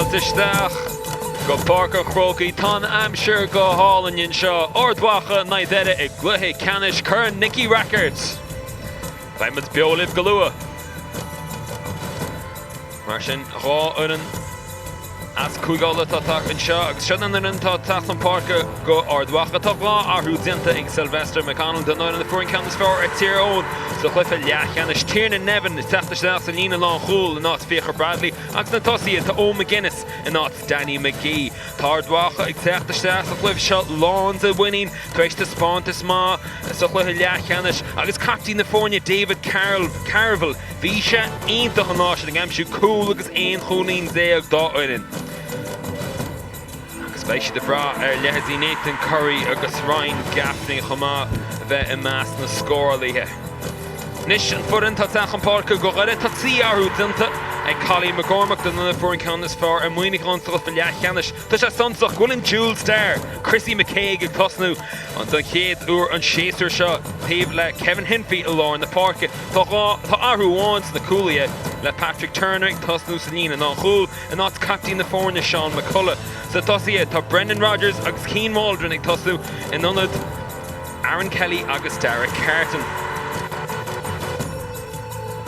Fáilte isteach go Páirc an Chrócaigh. Tá an aimsir go hálainn anseo. Ard Mhacha in aghaidh Doire i gcluiche ceannais Corn Nicky Rackard. Beidh muid beo libh go luath. Mar sin, 2 fhoireann as Cúige Uladh atá tagtha anseo agus seo an fhoireann atá ag teacht chun páirce go Ard Mhacha. Tá 2 athrú déanta ag Sylvester McConnell den fhoireann a fuair an ceann is fearr ar Tír Eoghain sa chluiche leathcheannais. Tiernan Nevin ag teacht isteach sa líne lánchúil in áit Fiachra Bradley agus sna tosaithe tá Eoin McGuinness in áit Danny McGee. Tá Ard Mhacha ag teacht isteach sa chluiche seo lán de mhuinín tar éis taispeántas maith sa chluiche leathcheannais agus captaen na foirne David Carville Bhí sé iontach an lá sin ag aimsiú cúl agus 11 chúilín dá fhoireann. Agus beidh siad ag brath ar leithéidí Nathan Currie agus Ryan Gaffney chomh maith a bheith i measc na scórálaithe. Anois an foireann atá ag teacht chun páirce go Dhoire. Tá 3 athrú déanta ag Colin McCormack den fhoireann a fuair an ceann is fearr ar Muineachán sa chluiche leathcheannais. Tá sé suntasach go bhfuil an dual star, Chrissy McKaigue ag tosnú don chéad uair an séasúr seo taobh le Kevin Hinphey i lár na páirce. Tá 2, tá athrú amháin sna cúlaithe, le Patrick Turner ag tosnú sa líne lánchúil in áit captaen na foirne Seán McCullough. Sna tosaithe, tá Brendan Rogers agus Cian Waldron ag tosnú in ionad Aaron Kelly agus Darragh Carton.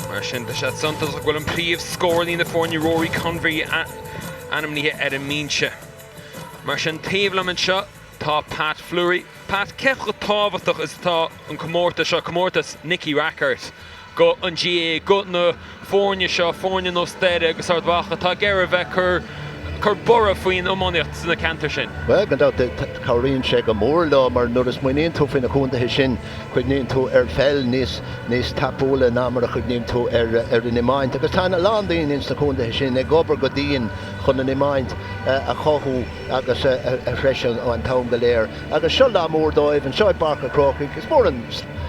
Mar sin, tá sé suntasach go bhfuil an príomh-scórálaí na foirne Rory Convery ainmnithe ar an mbinse. Mar sin, taobh liom anseo tá Pat Fleury. Pat, cé chomh tábhachtach is atá an comórtas seo, comórtas Nicky Rackard, go an GAA, go na foirne seo, foirne nós Doire agus Ard Mhacha, atá ag iarraidh a bheith cur cur borradh faoin iománaíocht sna ceantair sin? Bhuel, gan dabht, cabhraíonn sé go mór leo mar nuair a smaoiníonn tú faoi na contaetha sin, cuimhníonn tú ar pheil níos níos tapúla ná mar a chuimhníonn tú ar ar an iomáint. Agus tá a lán daoine ins na contaetha sin ag obair go dian chun an iomáint a chothú agus a threisiú an t-am go léir. Agus seo lá mór dóibh anseo i bPáirc an Chrócaigh. Is mór an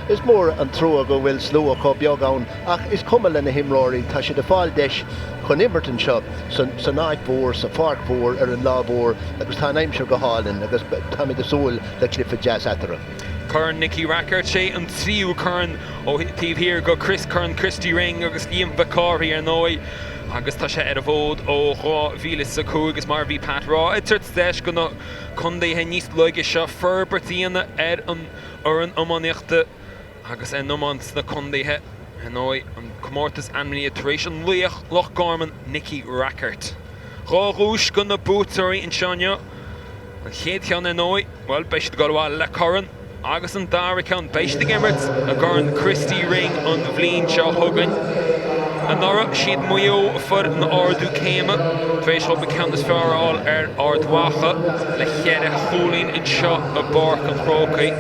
is mór an trua go bhfuil slua chomh beag ann ach is cuma le na himreoirí, tá siad ag fáil deis chun imirt anseo san san áit mhór, sa pháirc mhór ar an lá mhór agus tá an aimsir go hálainn agus táimid ag súil le cluiche deas eatarthu. Corn Nicky Rackard, sé an tríú corn ó taobh thiar go Chris Corn Christy Ring agus Liam Mhic Cárthaigh ar ndóigh agus tá sé ar an bhfód ó 2005 is mar a bhí Pat a rá ag tabhairt deis go na contaetha níos laige seo forbairt a dhéanamh ar an fhoireann iománaíochta agus ar an iomáint sna contaetha. Ar ndóigh, an comórtas ainmnithe tar éis an laoch Loch Garman, Nicky Rackard. 2 dhuais go na buaiteoirí anseo inniu. An chéad cheann ar ndóigh, bhuel, beidh siad ag dul abhaile le corn agus an dara ceann, beidh siad ag imirt i gCorn Christy Ring an bhliain seo chugainn. Anuraidh, siad Maigh Eo a fuair an ardú céime tar éis dóibh an ceann is fearr a fháil ar Ard Mhacha le cheithre chúilín anseo i bPáirc an Chrócaigh.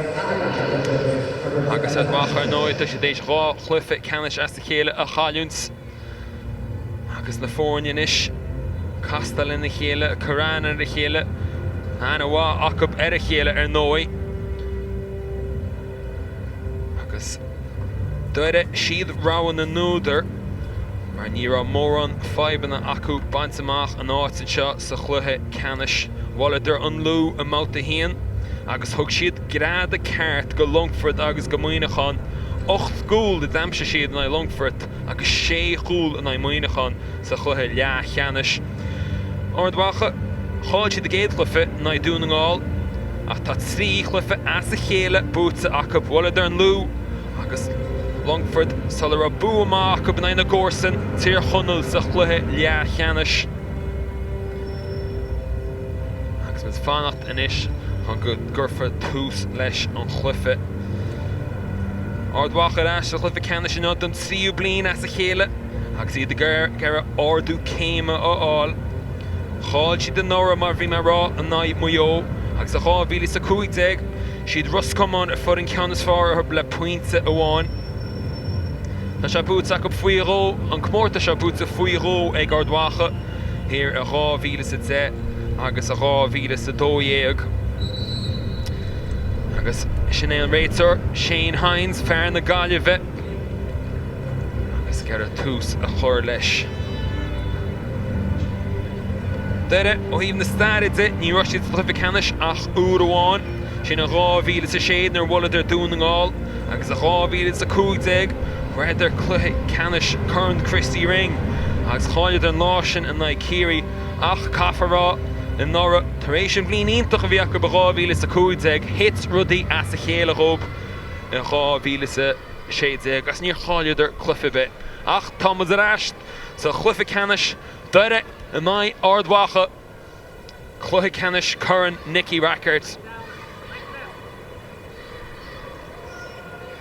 Agus Ard Mhacha, ar ndóigh, tá siad théis 2 chluiche ceannais as a chéile a chailliúint. Agus na foirne anois casta lena chéile, ag cur aithne ar a chéile, aithne mhaith acu ar a chéile ar ndóigh. Agus Doire, siad rogha na n-údar mar ní raibh mórán fadhbanna acu baint amach an áit anseo sa chluiche ceannais. Bhuaileadar an Lú i mbabhta 1 agus thug siad greadadh ceart go Longfort agus go Muineachán. 8 gcúl a d'aimsigh siad in aghaidh Longfoirt. agus sé chúl in aghaidh Muineachán sa chluiche leathcheannais. Ard Mhacha, chaill siad a gcéad chluiche in aghaidh Dún na nGall ach tá 3 chluiche as a chéile buaite acu. Bhuaileadar an Lú agus Longfort sula raibh bua maith acu in aghaidh na gcomharsan, Tír Chonaill sa chluiche leathcheannais. Agus muid ag fanacht anois chun go gcuirfear tús leis an chluiche. Ard Mhacha ar ais sa chluiche ceannais inniu don tríú bliain as a chéile agus iad ag iarraidh ardú céime a fháil. Chaill siad anuraidh, mar a bhí mé a rá, in aghaidh Mhaigh Eo agus i 2015 siad Ros Comáin a fuair an ceann is fearr orthu le pointe amháin. Tá sé buaite acu faoi dhó, an comórtas seo buaite faoi dhó ag Ard Mhacha thiar i 2010 agus i 2012. Agus sin é an réiteoir, Shane Hynes, fear na Gaillimhe, agus ag iarraidh tús a chur leis. Doire, ó thaobh na staire de, ní raibh siad sa chluiche ceannais ach uair amháin, sin in 2006 nuair a bhuaileadar Dún na nGall, agus i 2015 shroicheadar cluiche ceannais Corn Christy Ring. Agus chailleadar an lá sin in aghaidh Ciarraí ach caithfear a rá anuraidh, tar éis an bhliain iontach a bhí acu i 2015, thit rudaí as a chéile dhóibh in 2016 agus níor chailleadar cluiche ar bith. Ach tá muid ar ais sa chluiche ceannais, Doire in aghaidh Ard Mhacha. Cluiche Ceannais Corn Nicky Rackard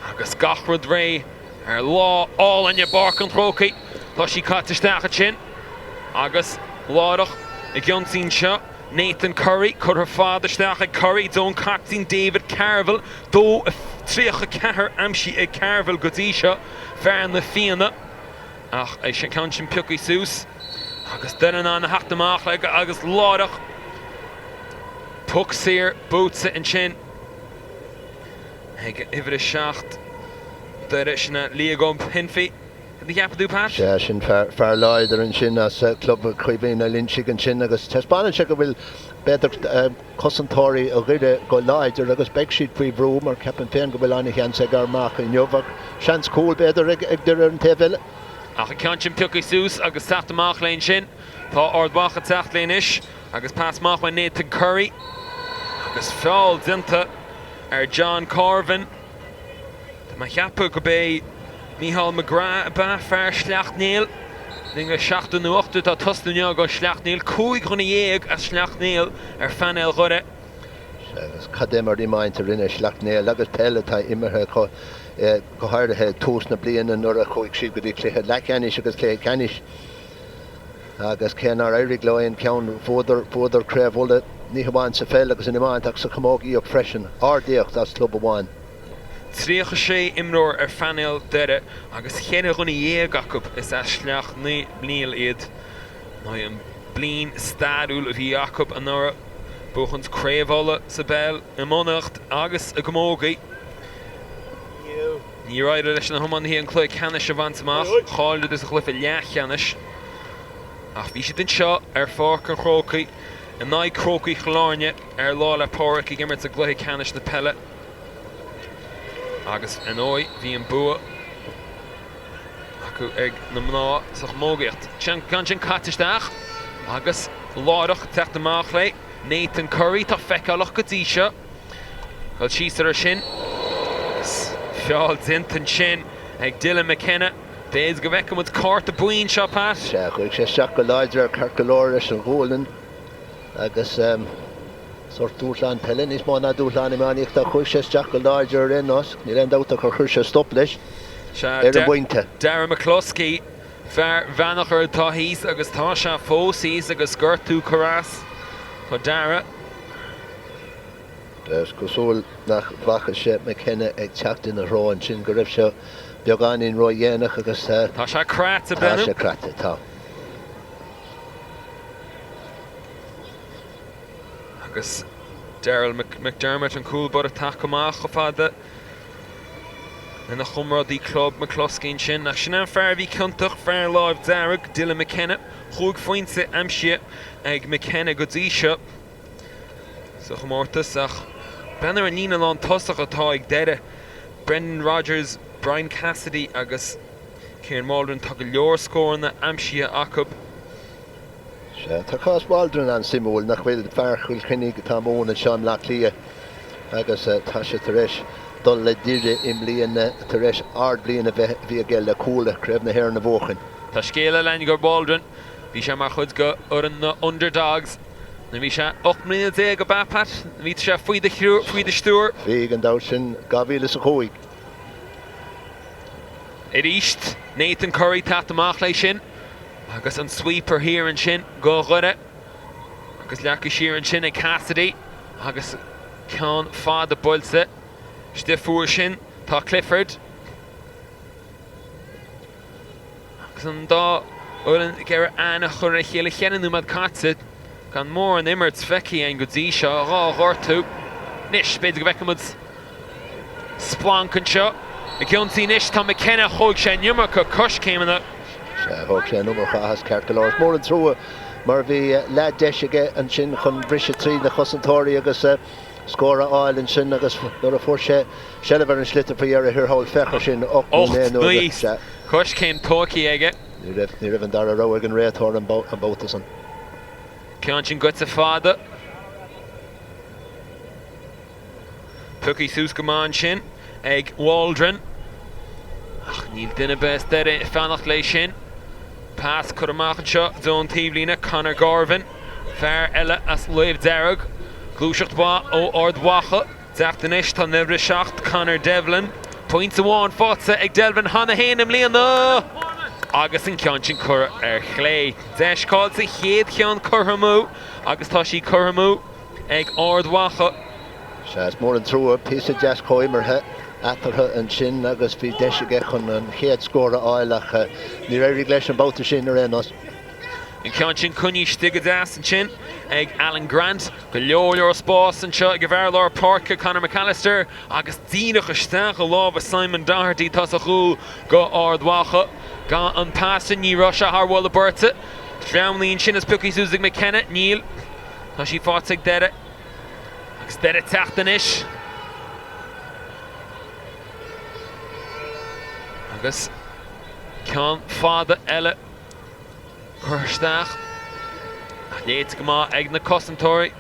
agus gach rud réidh ar lá álainn i bPáirc an Chrócaigh. Tá sí caite isteach ansin agus láithreach ag ionsaí anseo Nathan Curry, curtha fada isteach ag Curry don captaen David Carville, 2-34 aimsithe ag Carville go dtí seo, fear na Fianna. Ach an ceann sin pioctha suas agus Doire in ann a theacht amach agus láithreach poc saor buaite ansin ag uimhir 7 Doire, sin é Liam Hinphey. Cad a cheapann tú Pat? Sea, sin fear láidir ansin as club Chaoimhín Ó Loingsigh ansin agus taispeánann sé go bhfuil, b'fhéidir, cosantóirí Dhoire go láidir agus beidh siad faoi bhrú mar ceapaim féin go bhfuil an-sheans ag Ard Mhacha inniu ach seans cúl b'fhéidir ag Doire ar an taobh eile. Ach an ceann sin pioctha suas agus teacht amach léi ansin. Tá Ard Mhacha ag teacht léi anois agus pas amach uaidh Nathan Curry agus feall déanta ar John Corvan. Tá mé a cheapadh go b'é Mícheál McGrath ab ea fear Shleacht Néill. Duine de sheachtar nó ochtar atá ag tosnú inniu do Shleacht Néill. 15 dhuine as Sleacht Néill ar phainéal Dhoire. Sea, agus cad é mar iomáint a rinne Sleacht Néill agus peil atá imeartha acu, go háirithe ag tús na bliana nuair a chuaigh siad go dtí cluiche leathcheannais agus cluiche ceannais. Agus cé nár éirigh leo aon cheann, bhuadar, bhuadar Craobh Uladh, ní hamháin sa pheil agus san iomáint ach sa chamógaíocht freisin. Ard-éacht as club amháin. 36 imreoir ar phainéal Dhoire agus cheithre dhuine dhéag acu is as Sleacht Néill iad. An bliain stairiúil a bhí acu anuraidh, buachaint Craobh Uladh sa bpeil, iománaíocht agus i gcamógaí. Níor éirigh leis na hiománaithe an cluiche ceannais a bhaint amach, chailleadar sa chluiche leathcheannais. Ach bhí siad anseo ar Pháirc an Chrócaigh in aghaidh Crócaigh Chill Airne ar Lá 'le Pádraig ag imirt i gcluiche ceannais na peile. Agus ar ndóigh bhí an bua acu ag na mná sa chamógaíocht. Ceann sin caite isteach agus láithreach teacht amach léi Nathan Curry. Tá feiceálach go dtí seo. Dul síos air sin agus feall déanta ansin ag Dylan McKenna. B'fhéidir go bhfeicfidh muid cárta buí anseo, Pat. Sea, chuaigh sé isteach go láidir air ceart go leor leis an ghualainn agus. Sórt dúshlán peile, níos mó ná dúshlán iománaíochta. Chuaigh sé isteach go láidir ar aon nós. Níl aon dabht ach gur chuir sé stop leis ar an bpointe. Darragh McCloskey, fear Bheannchar atá thíos agus tá sé fós thíos agus gortú curtha as do Darragh. Is cosúil nach bhfaca sé McKenna ag teacht ina threo ansin, go raibh sé beagáinín ródhéanach agus. Tá sé craite, Brennan. Tá sé craite, tá. Agus Daryl McDermott, an cúl báire, tagtha amach chomh fada lena chomrádaí club McCloskey ansin. Ach sin é an fear a bhí ciontach, fear Láimh Dearg, Dylan McKenna. Chúig phointe aimsithe ag McKenna go dtí seo sa chomórtas ach breathnaigh ar an líne lántosach atá ag Doire, Brendan Rogers, Brian Cassidy agus Kieran Waldron. Tá go leor scóranna aimsithe acu. Sea, tá cás Waldron an-suimiúil, nach bhfuil? Fear Chill Chainnigh atá ag múineadh anseo i mBleá Cliath agus tá sé tar éis dul le Doire i mbliana tar éis ardbhliain a bheith a bhí aige le Cuala, Craobh na hÉireann a bhuachan. Tá scéal eile againn do Waldron. Bhí sé mar chuid de fhoireann na Underdogs nuair a bhí sé 18 mbliana ab ea, Pat? Bhí sé faoi do faoi do stiúir? Bhí, gan dabht, sin 2005. Arís, Nathan Curry teacht amach léi sin. Agus an sweeper thiar ansin do Dhoire agus leagtha siar ansin ag Cassidy agus ceann fada buailte istigh fúthu sin tá Clifford. Agus an dá fhoireann ag iarraidh aithne a chur ar a chéile. Cheithre nóiméad caite gan mórán imirt feicthe againn go dtí seo. Dhá ghortú. Anois b'fhéidir go bhfeicfidh muid Splanc anseo ag ionsaí anois. Tá McKenna, thóg sé an iomarca coiscéimeanna. Sea, thóg sé an iomarca as ceart go leor. Is mór an trua mar bhí leath deis aige ansin chun briseadh tríd na cosantóirí agus scór a fháil ansin agus nuair a fuair sé seilbh ar an sliotar faoi dheireadh thiar thall, féach air sin, 8 nó 9 nuair. Sea. Coiscéim tógtha aige. Ní raibh, ní raibh an dara rogha ag an réiteoir an babhta san. Ceann sin goite fada. Pioctha suas go maith ansin ag Waldron. Ach níl duine ar bith as Doire ag fanacht léi sin. Pas curtha amach anseo ón taobhlíne, Conor Garvin, fear eile as Lámh Dearg. Gluaiseacht mhaith ó Ard Mhacha. Teacht anois tá an uimhir 7, Conor Devlin. Pointe amháin faighte ag Devlin cheana féin i mbliana agus an ceann sin curtha ar chlé. Deis caillte, chéad cheann curtha amú agus tá sí curtha amú ag Ard Mhacha. Sea, is mór an trua, píosa deas comhimeartha eatarthu ansin agus bhí deis aige chun an chéad scór a fháil ach níor éirigh leis an babhta sin ar aon nós. An ceann sin coinnithe istigh go deas ansin ag Alan Grant. Go leor leor spás anseo ag an bhfear lár páirce Conor McAllister agus díreach isteach i lámha Simon Doherty atá sa chúl go Ard Mhacha. Gan an pas sin ní raibh sé thar mholadh beirte. Sleamhnaíonn sin is pioctha suas ag McKenna. Níl. Tá sí faighte ag Doire. Agus Doire ag teacht anois. Agus ceann fada eile. Curtha isteach ach léite go maith ag na cosantóirí.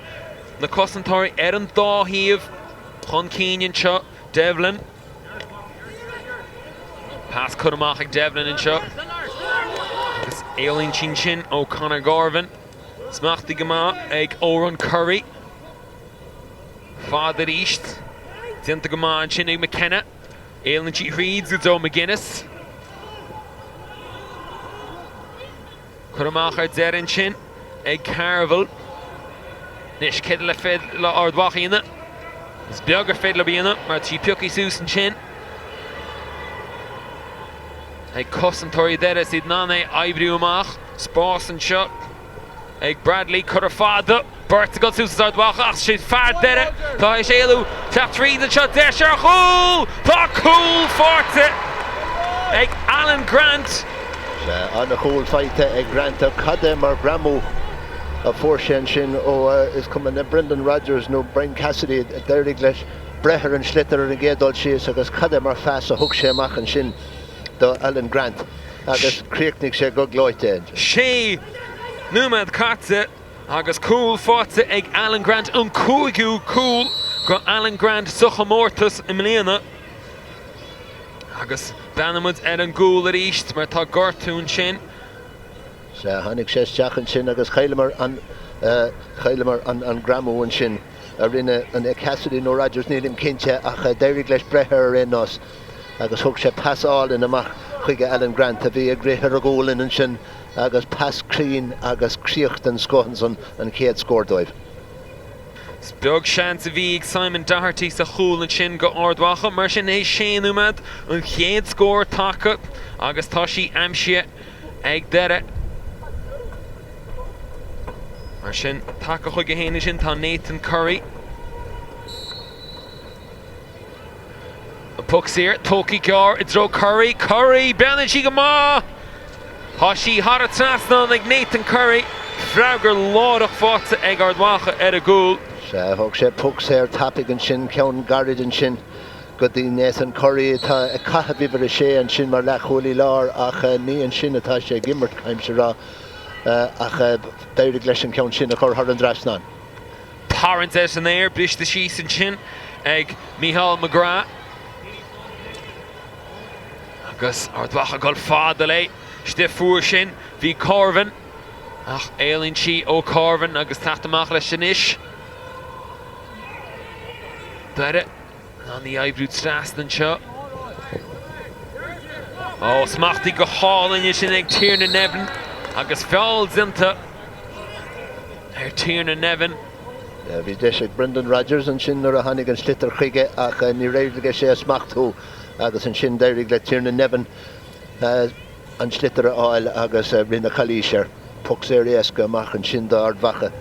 Na cosantóirí ar an dá thaobh chun cinn anseo. Devlin. Pas curtha amach ag Devlin anseo. Agus éalaíonn sí ansin ó Conor Garvin. Smachtaithe go maith ag Odhrán Curry. Fada arís. Déanta go maith ansin ag McKenna. Éalaíonn sí thríd go dtí McGuinness. Curtha amach ar deireadh ansin ag Carville. Anois céard is féidir le Ard Mhacha a dhéanamh? Is beag ar féidir leo a dhéanamh mar tá sí pioctha suas ansin ag cosantóirí Dhoire is iad in ann é a oibriú amach. Spás anseo. Ag Bradley, curtha fada, beirt ag dul suas as Ard Mhacha ach sé fear Doire atá théis éalú, teacht tríd anseo, deis ar chúl! Tá cúl faighte ag Alan Grant! Sea, an-chúl faighte ag Grant ach cad é mar ghreamú a fuair sé ansin ó, is cuma, an Brendan Rogers nó Brian Cassidy a d'éirigh leis breith ar an sliotar ar an gcéad dul síos agus cad é mar phas a thug sé amach ansin do Alan Grant. agus chríochnaigh sé go gleoite é. Sé nóiméad caite agus cúl faighte ag Alan Grant, an cúigiú cúl go Alan Grant sa chomórtas i mbliana. Agus breathnaíonn muid ar an gcúl arís mar tá gortú ansin. Sea, tháinig sé isteach ansin agus chailleamar an, chailleamar an greamú ansin a rinne an é Cassidy nó Rogers, nílim cinnte, ach d'éirigh leis breith air ar aon nós. agus thug sé pas álainn amach chuige Alan Grant a bhí ag rith ar a ghualainn ansin agus pas cruinn agus críoch den scoth ansan an chéad scór dóibh. Is beag seans a bhí ag Simon Doherty sa chúl ansin go Ard Mhacha, mar sin théis sé nóiméad, an chéad scór tagtha agus tá sí aimsithe ag Doire. Mar sin, tagtha chuige féin ansin tá Nathan Curry. An poc saor tógtha gearr i dtreo Curry. Curry! Breathnaíonn sí go maith! Tá sí thar an trasnán ag Nathan Curry. Freagra láithreach faighte ag Ard Mhacha ar an gcúl. Sea, thóg sé poc saor tapaidh ansin, ceann gairid ansin go dtí Nathan Curry atá ag caitheamh uimhir a sé ansin mar leathchúlaí láir ach ní ansin atá sé ag imirt, caithfimse a rá, ach d'éirigh leis an ceann sin a chur thar an dtrasnán. Tarraingt air san aer, briste síos ansin ag Micheál McGrath. Agus Ard Mhacha ag dul fada léi. Istigh fuar sin, bhí Corvan, ach éalaíonn sí ó Corvan agus teacht amach leis anois. Doire in ann í a oibriú trasna anseo. Ó, smachtaithe go hálainn ansin ag Tiernan Nevin agus feall déanta ar Tiernan Nevin. Bhí deis ag Brendan Rogers ansin nuair a tháinig an sliotar chuige ach níor éirigh leis é a smachtú agus ansin d'éirigh le Tiernan Nevin an sliotar a fháil agus rinne calaois air. Poc saor éasca amach ansin d'Ard Mhacha.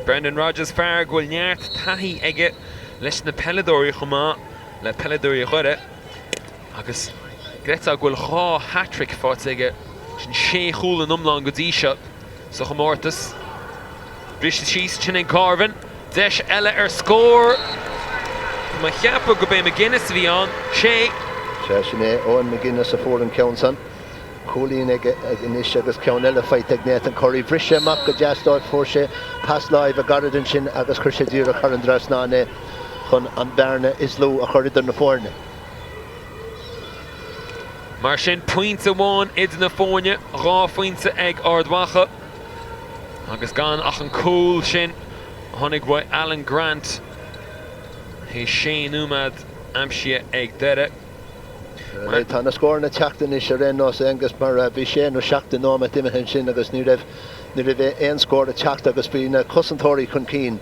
Brendan Rogers, fear go bhfuil neart taithí aige leis na peileadóirí chomh maith le peileadóirí Dhoire agus gcreidfeá go bhfuil 2 hat-trick faighte aige, sin sé chúl in iomlán go dtí seo sa chomórtas. Briste síos ansin ag Corvan, deis eile ar scór. Tá mé a cheapadh go b'é McGuinness a bhí ann. Sé. Sea, sin é Eoin McGuinness a fuair an ceann san. Cúilín aige anois agus ceann eile faighte ag Nathan Curry. Bhris sé amach go deas dóibh, fuair sé pas láimhe gairid ansin agus chuir sé díreach thar an dtrasnán é chun an bhearna is lú a chur idir na foirne. Mar sin, pointe amháin idir na foirne, 2 phointe ag Ard Mhacha agus gan ach an cúl sin a tháinig uaidh Alan Grant théis 6 nóiméad aimsithe ag Doire. Tá na scóranna ag teacht anois ar aon nós, Aengus, mar bhí sé nó seacht de nóiméad imithe ansin agus ní raibh ní raibh aon scór ag teacht agus bhí na cosantóirí chun cinn.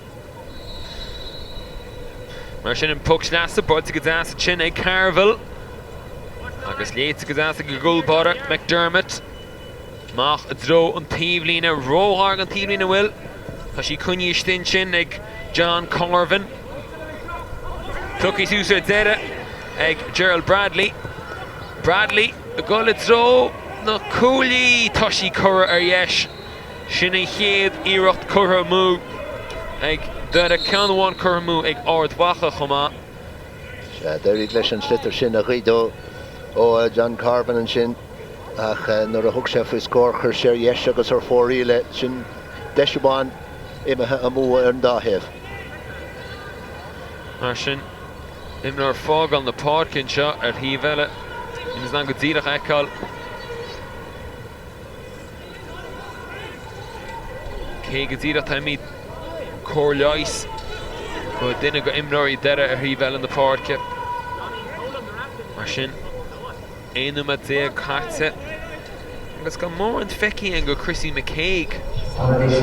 Mar sin an poc sleasa buailte go deas ansin ag Carville agus léite go deas ag an gcúl báire McDermott. Amach i dtreo an taobhlíne, róghar don taobhlíne an bhfuil? Tá sí coinnithe istigh ansin ag John Corvan. Tugtha suas ar deireadh ag Gerald Bradley. Bradley ag dul i dtreo na cuaillí. Tá sí curtha ar dheis. Sin an chéad iarracht curtha amú ag Doire. Ceann amháin curtha amú ag Ard Mhacha chomh maith. Sea, d'éirigh leis an sliotar sin a ghoid ó John Corvan ansin. Ach nuair a thug sé faoi scór chuir sé ar dheis agus ar fóraoil é. Sin deis amháin imithe amú ar an dá thaobh. Mar sin, imreoir ag fágáil na páirce anseo ar thaobh eile. Níl in ann go díreach a fheiceáil cé go díreach tá imithe cóir leighis do duine de imreoirí Doire ar thaobh eile na páirce. Mar sin. 11 nóiméad caite agus gan mórán feicthe againn de Chrissy McKaigue. Agus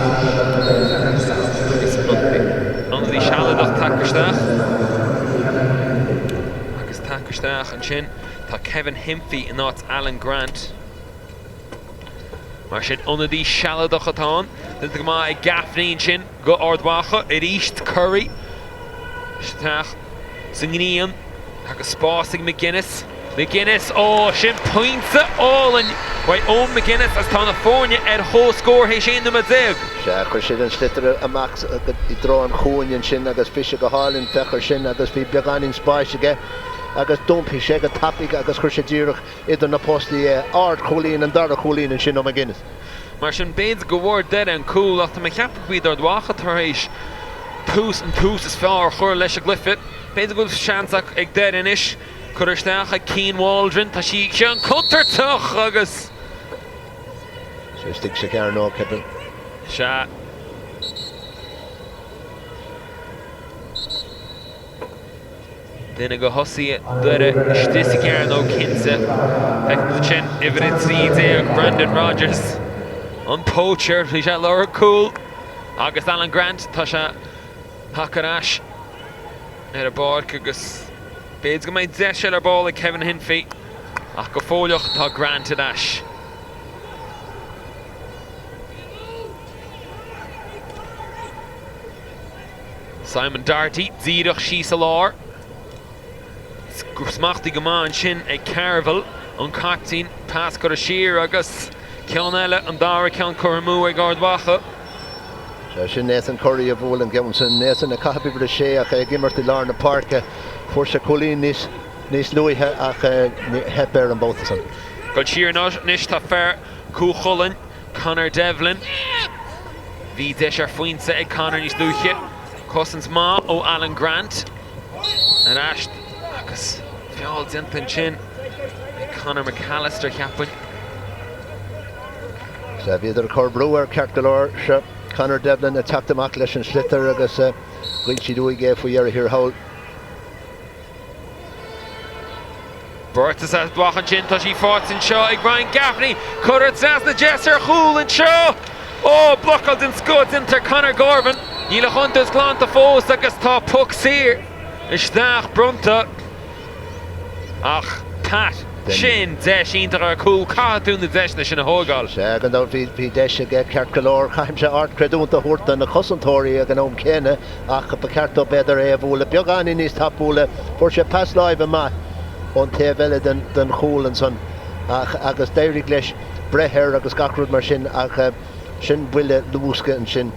ionadaí sealadach tagtha isteach. Agus tagtha isteach ansin tá Kevin Hinphey in áit Alan Grant. Mar sin ionadaí sealadach atá ann. Déanta go maith ag Gaffney ansin go Ard Mhacha. Arís Curry isteach sa ngrian agus spás ag McGuinness. McGuinness, ó sin pointe álainn uaidh Eoin McGuinness agus tá na foirne ar chomhscór théis 11 nóiméad. Sea, chuir siad an sliotar amach i dtreo an chúinne ansin agus bhí sé go hálainn féach ar sin agus bhí beagáinín spáis aige agus d'iompaigh sé go tapaidh agus chuir sé díreach idir na postaí é. Ard-chúilín, an dara cúilín ansin ó McGuinness. Mar sin, b'fhéidir go bhfuair Doire an cúl ach tá mé ag ceapadh go b'iad Ard Mhacha tar éis tús, an tús is fearr a chur leis an gcluiche. B'fhéidir go bhfuil seans ag Doire anois. Curtha isteach ag Cian Waldron. Tá sí sin contúirteach agus. Sé istigh sa chearnóg, ceapaim. Sea. Duine de thosaithe Doire istigh sa chearnóg cinnte. Feicimid ansin uimhir 13, Brendan Rogers, an poacher. Bhí sé ag lorg cúl agus Alan Grant, tá sé tagtha ar ais ar an bpáirc agus b'fhéidir go mbeidh deis eile ar ball ag Kevin Hinphey ach go fóilleach tá Grant ar ais. Simon Doherty díreach síos i lár. Smachtaithe go maith ansin ag Carville, an caiptín. Pas curtha siar agus ceann eile, an dara ceann curtha amú ag Ard Mhacha. Sea, sin Nathan Curry a bhuail an ceann sin. Nathan ag caitheamh uimhir a sé ach é ag imirt i lár na páirce. Fuair sé cúilín níos níos luaithe ach theip air an babhta san. Dul siar anois tá fear Chú Chulainn. Conor Devlin. Bhí deis ar phointe ag Conor níos luaithe. Cosaint maith ó Alan Grant. Ar ais agus feall déanta ansin ag Conor McAllister, cheapfainn. Sea, bhíodar ag cur brú air ceart go leor. Seo Conor Devlin ag teacht amach leis an sliotar agus ghoid siad uaidh é faoi dheireadh thiar thall. Beirt as Ard Mhacha ansin, tá sí faighte anseo ag Ryan Gaffney, curtha trasna deis ar chúl anseo! Ó, blocáil den scoth déanta ar Conor Garvan, níl a chuntas glanta fós agus tá poc saor isteach bronnta. Ach Pat, sin deis iontach ar chúl, caithfidh tú na deiseanna sin a thógáil. Sea, gan dabht bhí deis aige ceart go leor. Caithfimse ardchreidiúint a thabhairt do na cosantóirí ag an am céanna. Ach ba cheart dó b'fhéidir é a bhualadh beagáinín níos tapúla. Fuair sé pas láimhe maith ón taobh eile den chúl ansan ach agus d'éirigh leis breith air agus gach rud mar sin ach sin buille luasctha ansin,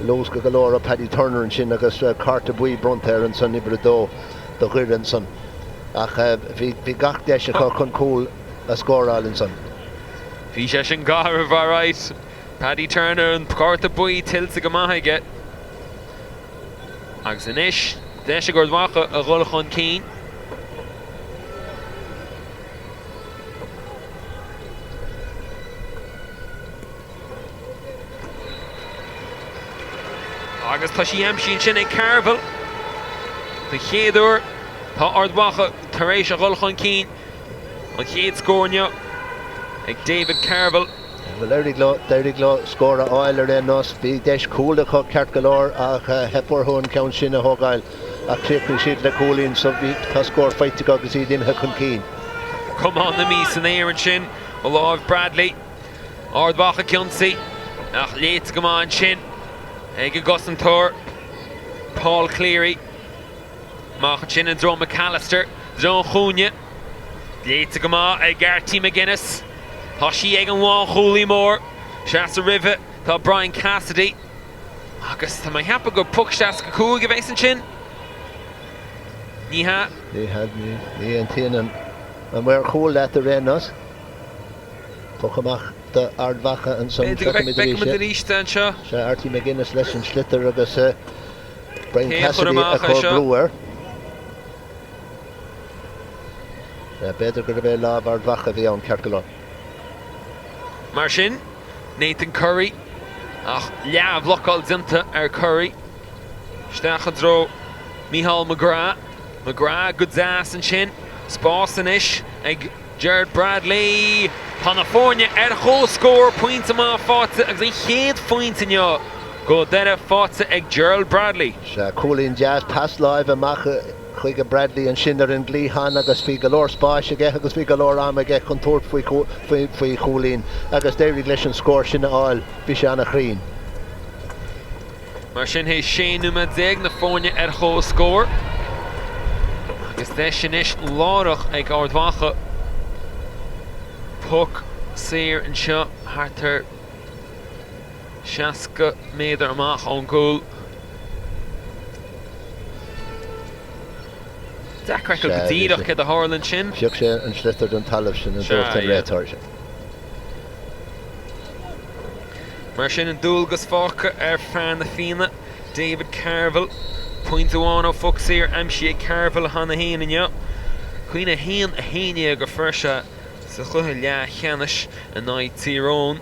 luasctha go leor ó Paddy Turner ansin agus cárta buí bronnta air ansan, uimhir a dó do Dhoire ansan. Ach bhí gach deis acu chun cúl a scóráil ansan. Bhí sé sin garbh, alright. Paddy Turner, an cárta buí tuillte go maith aige. Agus anois, deis ag Ard Mhacha a dhul chun cinn. Agus tá sí aimsithe ansin ag Carville. Den chéad uair, tá Ard Mhacha tar éis a dhul chun cinn. An chéad scór inniu ag David Carville. Bhuel, d'éirigh leo, d'éirigh leo scór a fháil ar aon nós. Bhí deis cúil acu ceart go leor ach theip orthu an ceann sin a thógáil ach chríochnaigh siad le cúilín so bhí, tá scór faighte acu agus iad imithe chun cinn. Camán imithe san aer ansin ó láimh Bradley. Ard Mhacha ag ionsaí ach léite go maith ansin ag an gcosantóir Paul Cleary. Amach ansin i dtreo McAllister, i dtreo an chúinne. Léite go maith ag Artie McGuinness. Tá sí ag an lánchúlaí mór. Seasamh roimhe tá Brian Cassidy. Agus tá mé ag ceapadh gur poc 65 a bheas ansin. Ní hea. Ní hea, ní aontaíonn an maor cúil leat ar aon nós. Poc amach d'Ard Mhacha ansan. B'fhéidir go bhfeicfimid arís é anseo. Sea, Artie McGuinness leis an sliotar agus Brian Cassidy ag cur brú air. B'fhéidir gurbh é lámh Ard Mhacha a bhí ann, ceart go leor. Mar sin, Nathan Currie, ach leathbhlocáil déanta ar Currie. Isteach i dtreo Micheál McGrath. McGrath go deas ansin. Spás anois ag Gerard Bradley. Tá na foirne ar comhscór, pointe maith faighte agus an chéad phointe inniu go Doire faighte ag Gerald Bradley. Sea, cúilín deas, pas láimhe amach chuige Bradley ansin ar an gcliathán agus bhí go leor spáis aige agus bhí go leor ama aige chun tabhairt faoi chúilín agus d'éirigh leis an scór sin a fháil. Bhí sé ana-chruinn. Mar sin, théis 16 nóiméad, na foirne ar comhscór agus deis anois láithreach ag Ard Mhacha. Poc saor anseo thart ar 60 méadar amach ón gcúl. Deacair a fheiceáil go díreach céard a tharla ansin. Phioc sé an sliotar den talamh sin, a dúirt an réiteoir. Mar sin, an dualgas fágtha ar fear na Fianna, David Carville. Pointe amháin ó phoc saor aimsithe ag Carville cheana féin inniu. Cuimhnigh 1, 11 a fuair sé sa chluiche leathcheannais in aghaidh Tír Eoghain.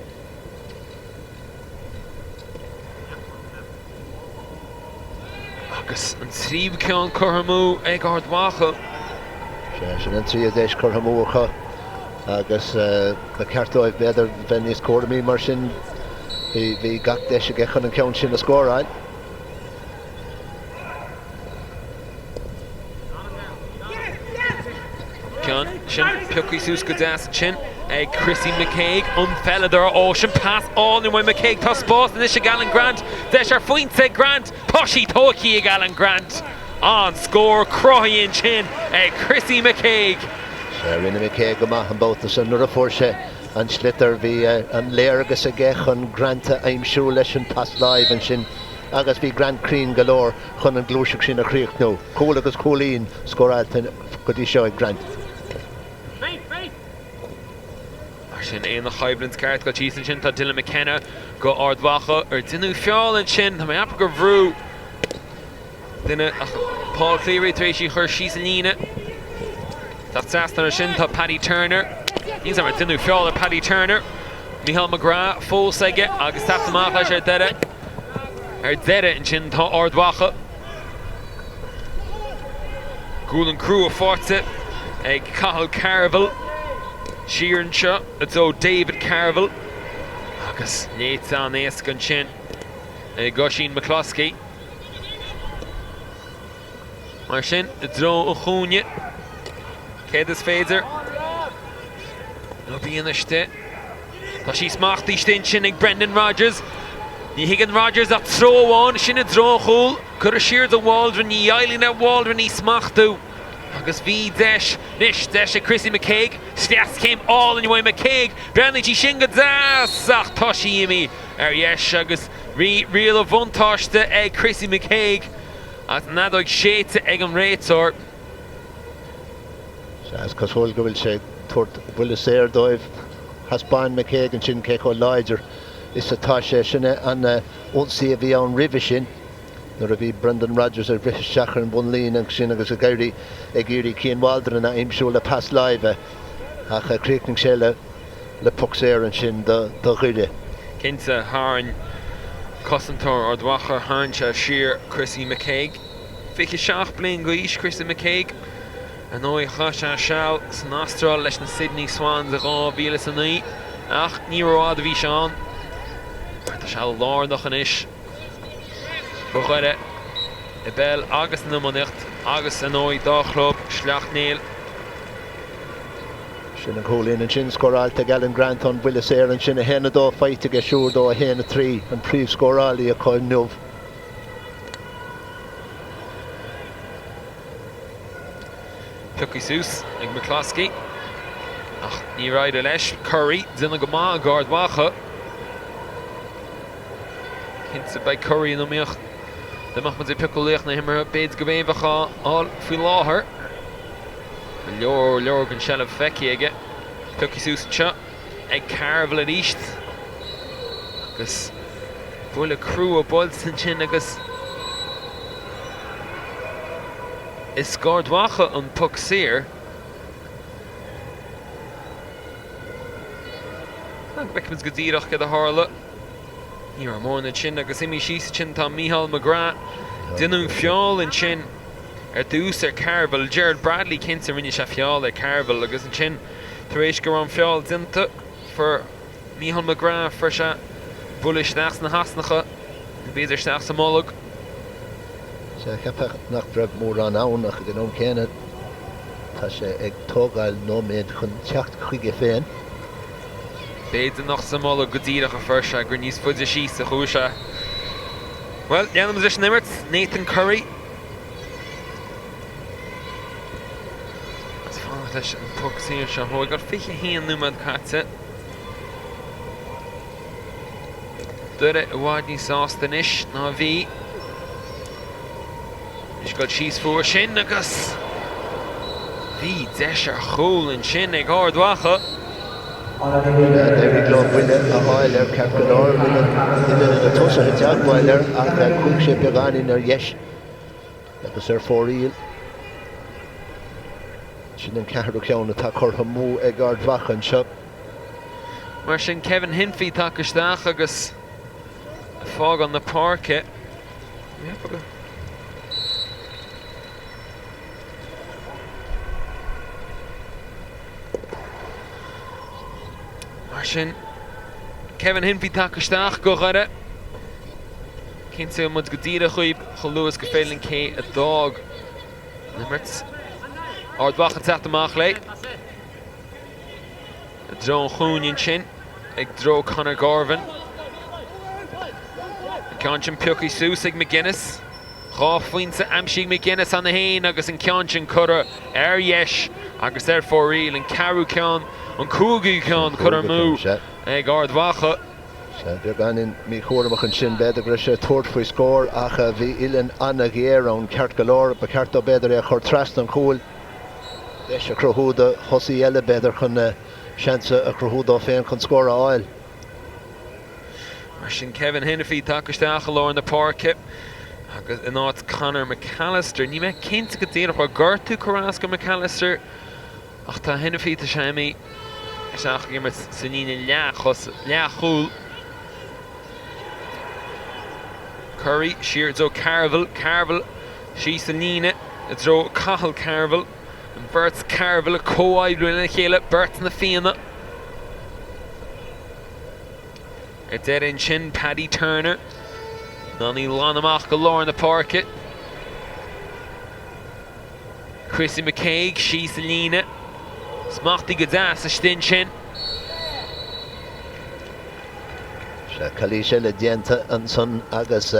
Agus an tríú ceann curtha amú ag Ard Mhacha. Sea, sin an tríú deis curtha amú acu agus ba cheart dóibh, b'fhéidir, bheith níos cúramaí mar sin. Bhí gach deis aige chun an ceann sin a scóráil. Ceann sin pioctha suas go deas ansin ag Chrissy McKaigue, an peileadóir ó sin pas álainn uaidh McKaigue. Tá spás anois ag Alan Grant. Deis ar phointe ag Grant. Tá sí tógtha ag Alan Grant. An scór cruthaithe ansin ag Chrissy McKaigue. Sea, rinne McKaigue go maith an babhta san nuair a fuair sé an sliotar. Bhí an léargas aige chun Grant a aimsiú leis an pas láimhe ansin agus bhí Grant cruinn go leor chun an ghluaiseacht sin a chríochnú. Cúl agus cúilín scóráilte go dtí seo ag Grant. Mar sin, aon choimhlint ceart go síos ansin tá Dylan McKenna go Ard Mhacha ar deineadh feall ansin. Tá mé ag ceapadh gur bhrú duine ach Paul Cleary tar éis í chur síos an líne. Teacht trasna ansin tá Paddy Turner. Níl 's agam ar deineadh feall ar Paddy Turner. Micheál McGrath fós aige agus teacht amach leis ar deireadh. Ar deireadh ansin tá Ard Mhacha. Gualainn crua faighte ag Cathal Carville. Siar anseo i dtreo David Carville agus léite an-éasca ansin ag Oisín McCloskey. Mar sin, i dtreo an chúinne, céard is féidir? Ná bíonn istigh. Tá sí smachtaithe istigh ansin ag Brendan Rogers. Ní thuigeann Rogers ach treo amháin, sin i dtreo an chúil. Cuireadh siar do Waldron, ní éiríonn le Waldron í smachtú. Agus bhí deis, anois, deis ag Chrissy McKaigue. Sleaschéim álainn uaidh McKaigue. Breathnaíonn sí sin go deas ach tá sí imithe ar dheis agus bhí riail an bhuntáiste ag Chrissy McKaigue. Agus an fheadóig séidte ag an réiteoir. Sea, is cosúil go bhfuil sé ag tabhairt buille saor dóibh. Thaispeáin McKaigue ansin cé chomh láidir is atá sé. Sin é an ionsaí a bhí ann roimhe sin nuair a bhí Brendan Rogers ag rith isteach ar an bhunlíne ansin agus ag éirí ag iarraidh Cian Waldron a aimsiú le pas láimhe ach chríochnaigh sé le le poc saor ansin do Dhoire. Cinnte, tharraing cosantóir Ard Mhacha, tharraing sé siar Chrissy McKaigue. 27 bliain d'aois, Chrissy McKaigue. Ar ndóigh, chaith sé seal san Astráil leis na Sydney Swans i 2009 ach ní rófhada a bhí sé ann mar tá sé lárnach anois do Dhoire i bpeil agus san iománaíocht agus ar ndóigh dá chlub, Sleacht Néill. Sin an cúilín ansin, scóráilte ag Alan Grant ón bhuille saor ansin, 1-2 faighte aige siúd ó 1-3, an príomhscórálaí acu inniu. Pioctha suas ag McCloskey ach níor éirigh leis. Curry, déanamh go maith ag Ard Mhacha. Cinnte beidh Curry in iomaíocht. Dá mbeadh muid ag piocadh laoch na himeartha, b'fhéidir gurb é a bheadh á fháil faoi láthair. Go leor leor den seilbh feicthe aige. Pioctha suas anseo ag Carville arís agus buille crua buailte ansin agus is d'Ard Mhacha an poc saor. Go bhfeicfimid go díreach céard a tharla. Ní raibh mórán ansin agus imithe síos ansin tá Mícheál McGrath. Déanadh feall ansin ar dtús ar Carville. Gerard Bradley cinnte rinne sé feall ar Carville agus ansin Tar éis go raibh an feall déanta, fuair Mícheál McGrath, fuair sé buille isteach sna heasnacha, nó b'fhéidir isteach sa mbolg. Sea, cheapfá nach raibh mórán ann ach ag an am céanna tá sé ag tógáil nóiméad chun teacht chuige féin. B'fhéidir nach sa mbolg go díreach a fuair sé, gur níos faide síos a chuaigh sé. Bhuel, leanfaimid leis an imirt. Nathan Curry. Agus fanacht leis an bpoc saor seo a thógáil. 21 nóiméad caite. Doire i bhfad níos sásta anois ná a bhí. Anois ag dul síos fuar sin agus bhí deis ar chúl ansin ag Ard Mhacha. D'éirigh leo buille a fháil air ceart go leor. Rinne duine de na tosaithe teagmháil air ach chuaigh sé beagáinín ar dheis. Agus ar fóraoil. Sin an ceathrú ceann atá curtha amú ag Ard Mhacha anseo. Mar sin, Kevin Hinphey tagtha isteach agus ag fágáil na páirce. Mar sin, Kevin Hinphey tagtha isteach do Dhoire. Cinnteoidh muid go díreach dhaoibh chomh luath is gur féidir linn cé a d'fhág an imirt. Ard Mhacha ag teacht amach léi. I dtreo an chúinne ansin, i dtreo Conor Garvin. An ceann sin pioctha suas ag McGuinness. 2 phointe aimsithe ag McGuinness cheana féin agus an ceann sin curtha ar dheis agus ar fóraoil. An ceathrú ceann, an cúigiú ceann curtha amú ag Ard Mhacha. Sea, beagáinín míchúramach ansin. B'fhéidir go raibh sé ag tabhairt faoi scór ach bhí uillinn an-ghéar ann ceart go leor. Ba cheart dó b'fhéidir é a chur trasna an chúil, deis a chruthú do thosaí eile b'fhéidir chun seans a chruthú dó féin chun scór a fháil. Mar sin Kevin Hennephy tagtha isteach i lár na páirce agus in áit Conor McAllister. Níl mé cinnte go díreach raibh gortú ag cur as do McAllister. Ach tá Hennephy tá sé imithe isteach ag imirt sa líne leathchúil. Curry siar i dtreo Carville, Carville síos an líne i dtreo Cathal Carville. An bheirt Carville ag comhoibriú lena chéile, beirt na Fianna. Ar deireadh ansin Paddy Turner in ann í a ghlanadh amach go lár na páirce. Chrissy McKaigue síos an líne. Smachtaithe go deas istigh ansin. Sea, calaois eile déanta ansan agus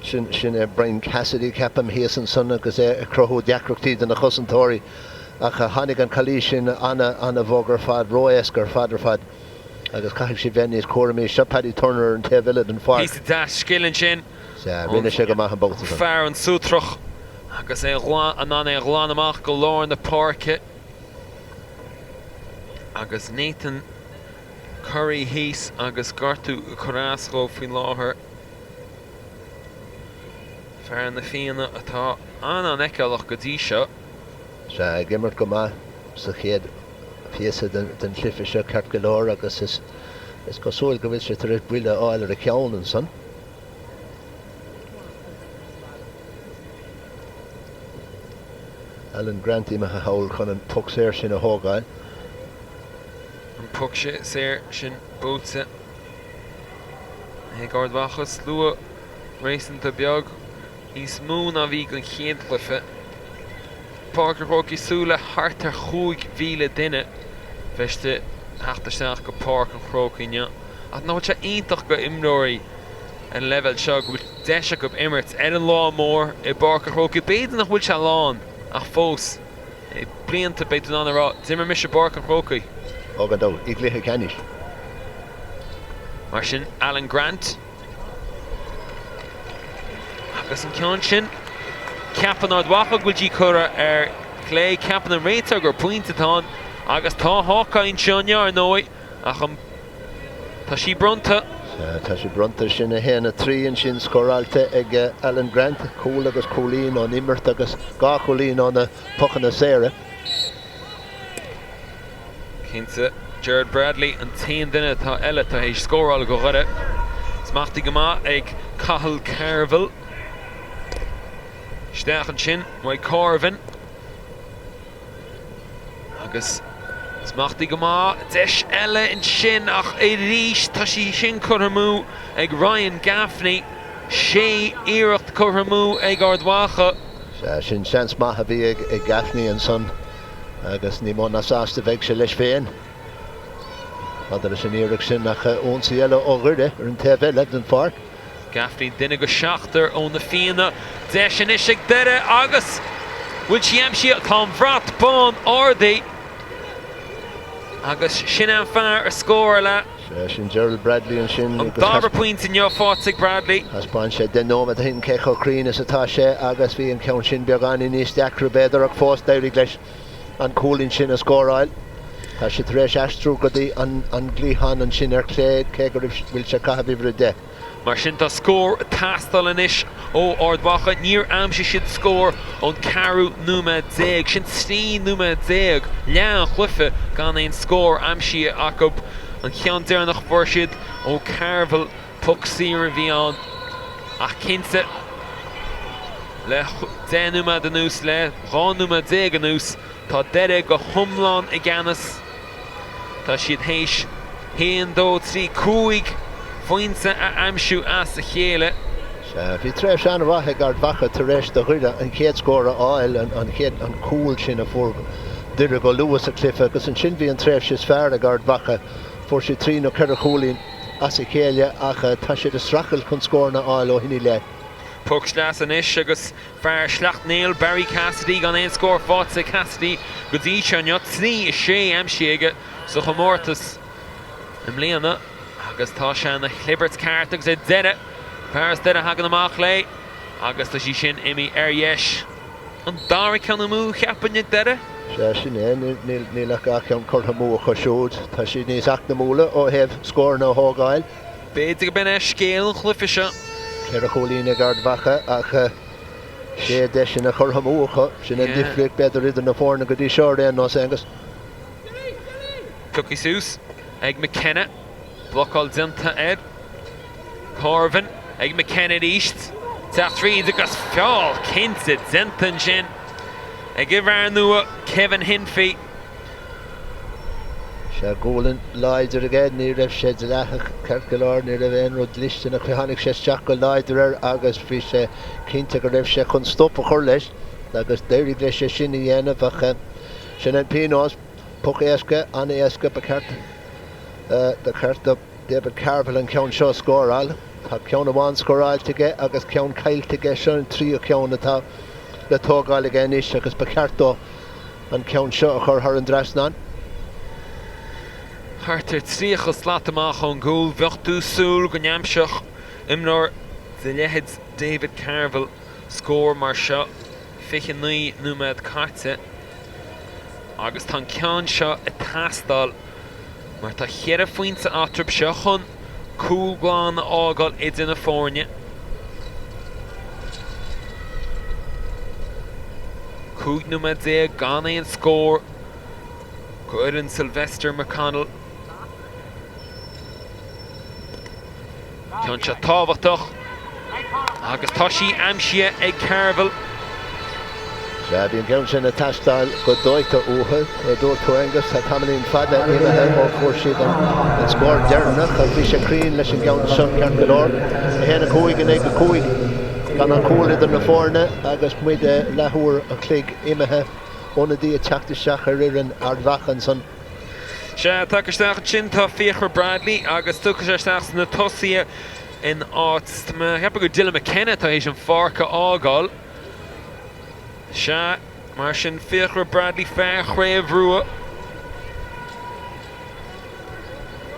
sin, sin é Brian Cassidy, ceapaim, thíos ansan agus é ag cruthú deacrachtaí do na cosantóirí. Ach tháinig an calaois sin ana, ana-bhog ar fad, ró-éasca ar fad ar fad agus caithfidh siad bheith níos cúramaí. Seo Paddy Turner ar an taobh eile den pháirc. Píosa deas scil ansin. Sea, rinne sé go maith an babhta san. Fear an Sutrach agus é in ann é a ghlanadh amach go lár na páirce agus Nathan. Curry thíos agus gortú ag cur as dhó faoi láthair. Fear na Fianna atá an-an-fheiceálach go dtí seo. Sea, ag imirt go maith sa chéad phíosa den chluiche seo ceart go leor agus is cosúil go bhfuil sé tar éis buille a fháil ar a cheann ansan. Alan Grant imithe thall chun an poc saor sin a thógáil. An poc saor sin buaite ag Ard Mhacha. Slua réasúnta beag, níos mó ná bhí don chéad chluiche. Páirc an Chrócaigh súil le thart ar 5,000 duine bheith istigh theacht isteach go Páirc an Chrócaigh inniu. Ach nach bhfuil sé iontach go imreoirí ar an leibhéal seo go bhfuil deis acu imirt ar an lá mór i bPáirc an Chrócaigh. B'fhéidir nach bhfuil sé lán ach fós i blianta beidh tú in ann a rá 'd'imir mise i bPáirc an Chrócaigh'. Ó gan dabht, i gcluiche ceannais. Mar sin Alan Grant. Agus an ceann sin, ceapann Ard Mhacha go bhfuil sí curtha ar chlé, ceapann an réiteoir gur pointe atá ann agus tá Hawkeye anseo inniu ar ndóigh ach an tá sí bronnta. Sea, tá sí bronnta. Sin 1, 3 ansin scóráilte ag Alan Grant, cúl agus cúilín ón imirt agus dhá chúilín ó na pocanna saora. Cinnte, Gerard Bradley an t-aon duine atá eile atá théis scóráil do Dhoire. Smachtaithe go maith ag Cathal Carville. Isteach ansin uaidh Corvan. Agus smachtaithe go maith. Deis eile ansin ach arís tá sí sin curtha amú ag Ryan Gaffney. Sé iarracht curtha amú ag Ard Mhacha. Sea, sin seans maith a bhí ag Gaffney ansan. Agus ní mó ná sásta a bheidh sé leis féin maidir leis an iarracht sin ach ionsaí eile ó Dhoire ar an taobh eile den pháirc. Gaffney, duine go seachtar ó na Fianna. Deis anois ag Doire agus bhfuil sí aimsithe? Tá an bhrat bán ardaithe agus sin é an fear a scóráil é. Sea, sin Gerald Bradley ansin. An dara pointe inniu faighte ag Bradley. Thaispeáin sé 10 nóiméad ó shin cé chomh cruinn is atá sé agus bhí an ceann sin beagáinín níos deacra b'fhéidir ach fós d'éirigh leis an cúilín sin a scóráil. Tá sé tar éis aistriú go dtí an gcliathán ansin ar chlé cé go bhfuil sé ag caitheamh uimhir 10. Mar sin tá scór ag teastáil anois ó Ard Mhacha. Níor aimsigh siad scór ón ceathrú nóiméad déag. Sin 13 nóiméad, leath an chluiche gan aon scór aimsithe acu. An ceann deireanach a fuair siad ó Carville, poc saor a bhí ann. Ach cinnte, le 10 nóiméad anuas, le 12 nóiméad anuas, tá Doire go hiomlán i gceannas. Tá siad théis haon, dó, trí, cúig phointe a aimsiú as a chéile. Sea, bhí tréimhse an-mhaith ag Ard Mhacha tar éis do Dhoire an chéad scór a fháil, an chéad, an cúl sin a fuair Doire go luath sa chluiche agus ansin bhí an tréimhse is fearr ag Ard Mhacha. Fuair siad trí nó ceithre chúilín as a chéile ach tá siad ag streachailt chun scóranna a fháil ó shin i leith. Poc sleasa anois agus Fear Shleacht Néill, Barry Cassidy, gan aon scór faighte ag Cassidy go dtí seo inniu. 3, 6 aimsithe aige sa chomórtas i mbliana agus tá sé ina chlibirt ceart agus ar deireadh, fear as Doire a thagann amach léi agus tá sí sin imithe ar dheis. An dara ceann amú, cheapfainn, ag Doire. Sea, sin é. Níl ach dhá cheann curtha amú acu siúd. Tá siad níos eacnamúla ó thaobh scóranna a thógáil. B'fhéidir go b'in é scéal an chluiche seo. Ceithre chúilín ag Ard Mhacha ach sé deiseanna curtha amú acu. Sin an difríocht b'fhéidir idir na foirne go dtí seo ar aon nós, Aonghus. Pioctha suas ag McKenna. Blocáil déanta ar Corvan ag McKenna arís. Teacht tríd agus feall cinnte déanta ansin ag an bhfear nua Kevin Hinphey. Sea, gualainn láidir aige, ní raibh sé dleathach ceart go leor, ní raibh aon rud dlisteanach faoi, tháinig sé isteach go láidir air agus bhí sé cinnte go raibh sé chun stop a chur leis agus d'éirigh leis é sin a dhéanamh ach sin an pionós, poc éasca, an-éasca, ba cheart, ba cheart do David Carville an ceann seo a scóráil. Tá ceann amháin scóráilte aige agus ceann caillte aige, seo an tríú ceann atá le tógáil aige anois agus ba cheart dó an ceann seo a chur thar an dtrasnán. Thart ar 30 slat amach ón gcúl, bheadh tú súil go n-aimseodh imreoir de leithéid David Carville scór mar seo. 29 nóiméad caite agus tá an ceann seo ag teastáil. Mar tá cheithre phointe eatarthu seo chun cúl glan a fhágáil idir na foirne. 15 nóiméad gan aon scór go fhoireann Sylvester McConnell. Ceann seo tábhachtach agus tá sí aimsithe ag Carville. Sea, bhí an ceann sin ag teastáil go dóite uathu. Mar a dúirt tú, Aengus, tá tamaillín fada imithe ó fuair siad an scór deireanach ach bhí sé cruinn leis an gceann seo ceart go leor. 1, 5 in aghaidh 5 gan ach cúl idir na foirne agus muid leathuair an chloig imithe. Ionadaí ag teacht isteach ar fhoireann Ard Mhacha ansan. Sea, tagtha isteach ansin tá Fiachra Bradley agus tugtha sé isteach sna tosaithe in áit, tá mé ag ceapadh gur Dylan McKenna atá théis an pháirc a fhágáil. Sea, mar sin Fiachra Bradley, fear Chraobh Rua.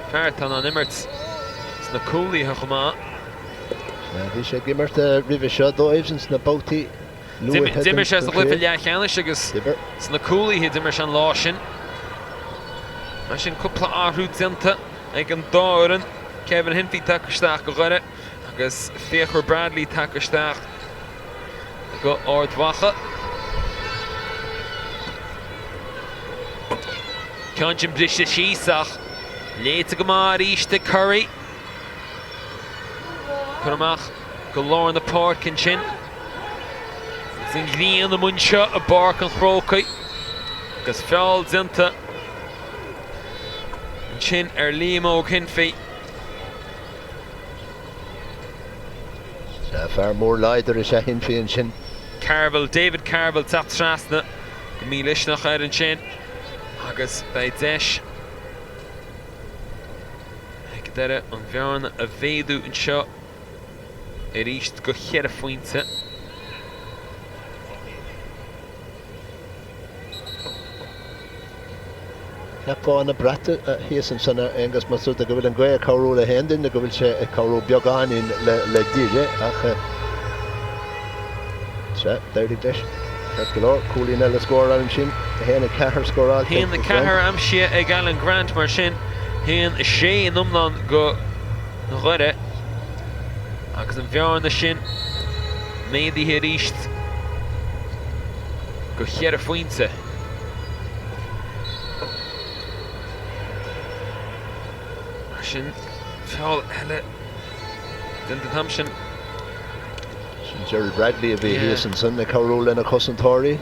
Fear atá in ann imirt sna cúlaithe chomh maith. Sea, bhí sé ag imirt roimhe seo dóibh sna babhtaí luaithe den D'imir sé sa chluiche leathcheannais agus sna cúlaithe a d'imir sé an lá sin. Mar sin, cúpla athrú déanta ag an dá fhoireann. Kevin Hinphey tagtha isteach go Dhoire agus Fiachra Bradley tagtha isteach go Ard Mhacha. Ceann sin briste síos ach léite go maith arís ag Curry. Curtha amach go lár na páirce ansin. Agus an ghrian amuigh anseo i bPáirc an Chrócaigh agus feall déanta ansin ar Liam Óg Hinphey. Sea, fear mór láidir is ea Hinphey ansin. Carville, David Carville teacht trasna go mímhisneach air ansin agus beidh deis ag Doire an bhearna a mhéadú anseo. arís go cheithre phointe. Cheapfá na brataí thíos ansan, a Aonghus, más rud é go bhfuil an ghaoth ag cabhrú le haon duine, go bhfuil sé ag cabhrú beagáinín le Doire ach sea, d'éirigh leis. Ceart go leor, cúilín eile scóráilte ansin, 1, 4 scóráilte ag 1, 4 aimsithe ag Alan Grant mar sin, 1, 6 in iomlán go Dhoire agus an bhearna sin méadaithe arís go cheithre phointe. Mar sin, feall eile déanta an t-am sin. Sin Gerald Bradley a bhí thíos ansan ag cabhrú lena chosantóirí.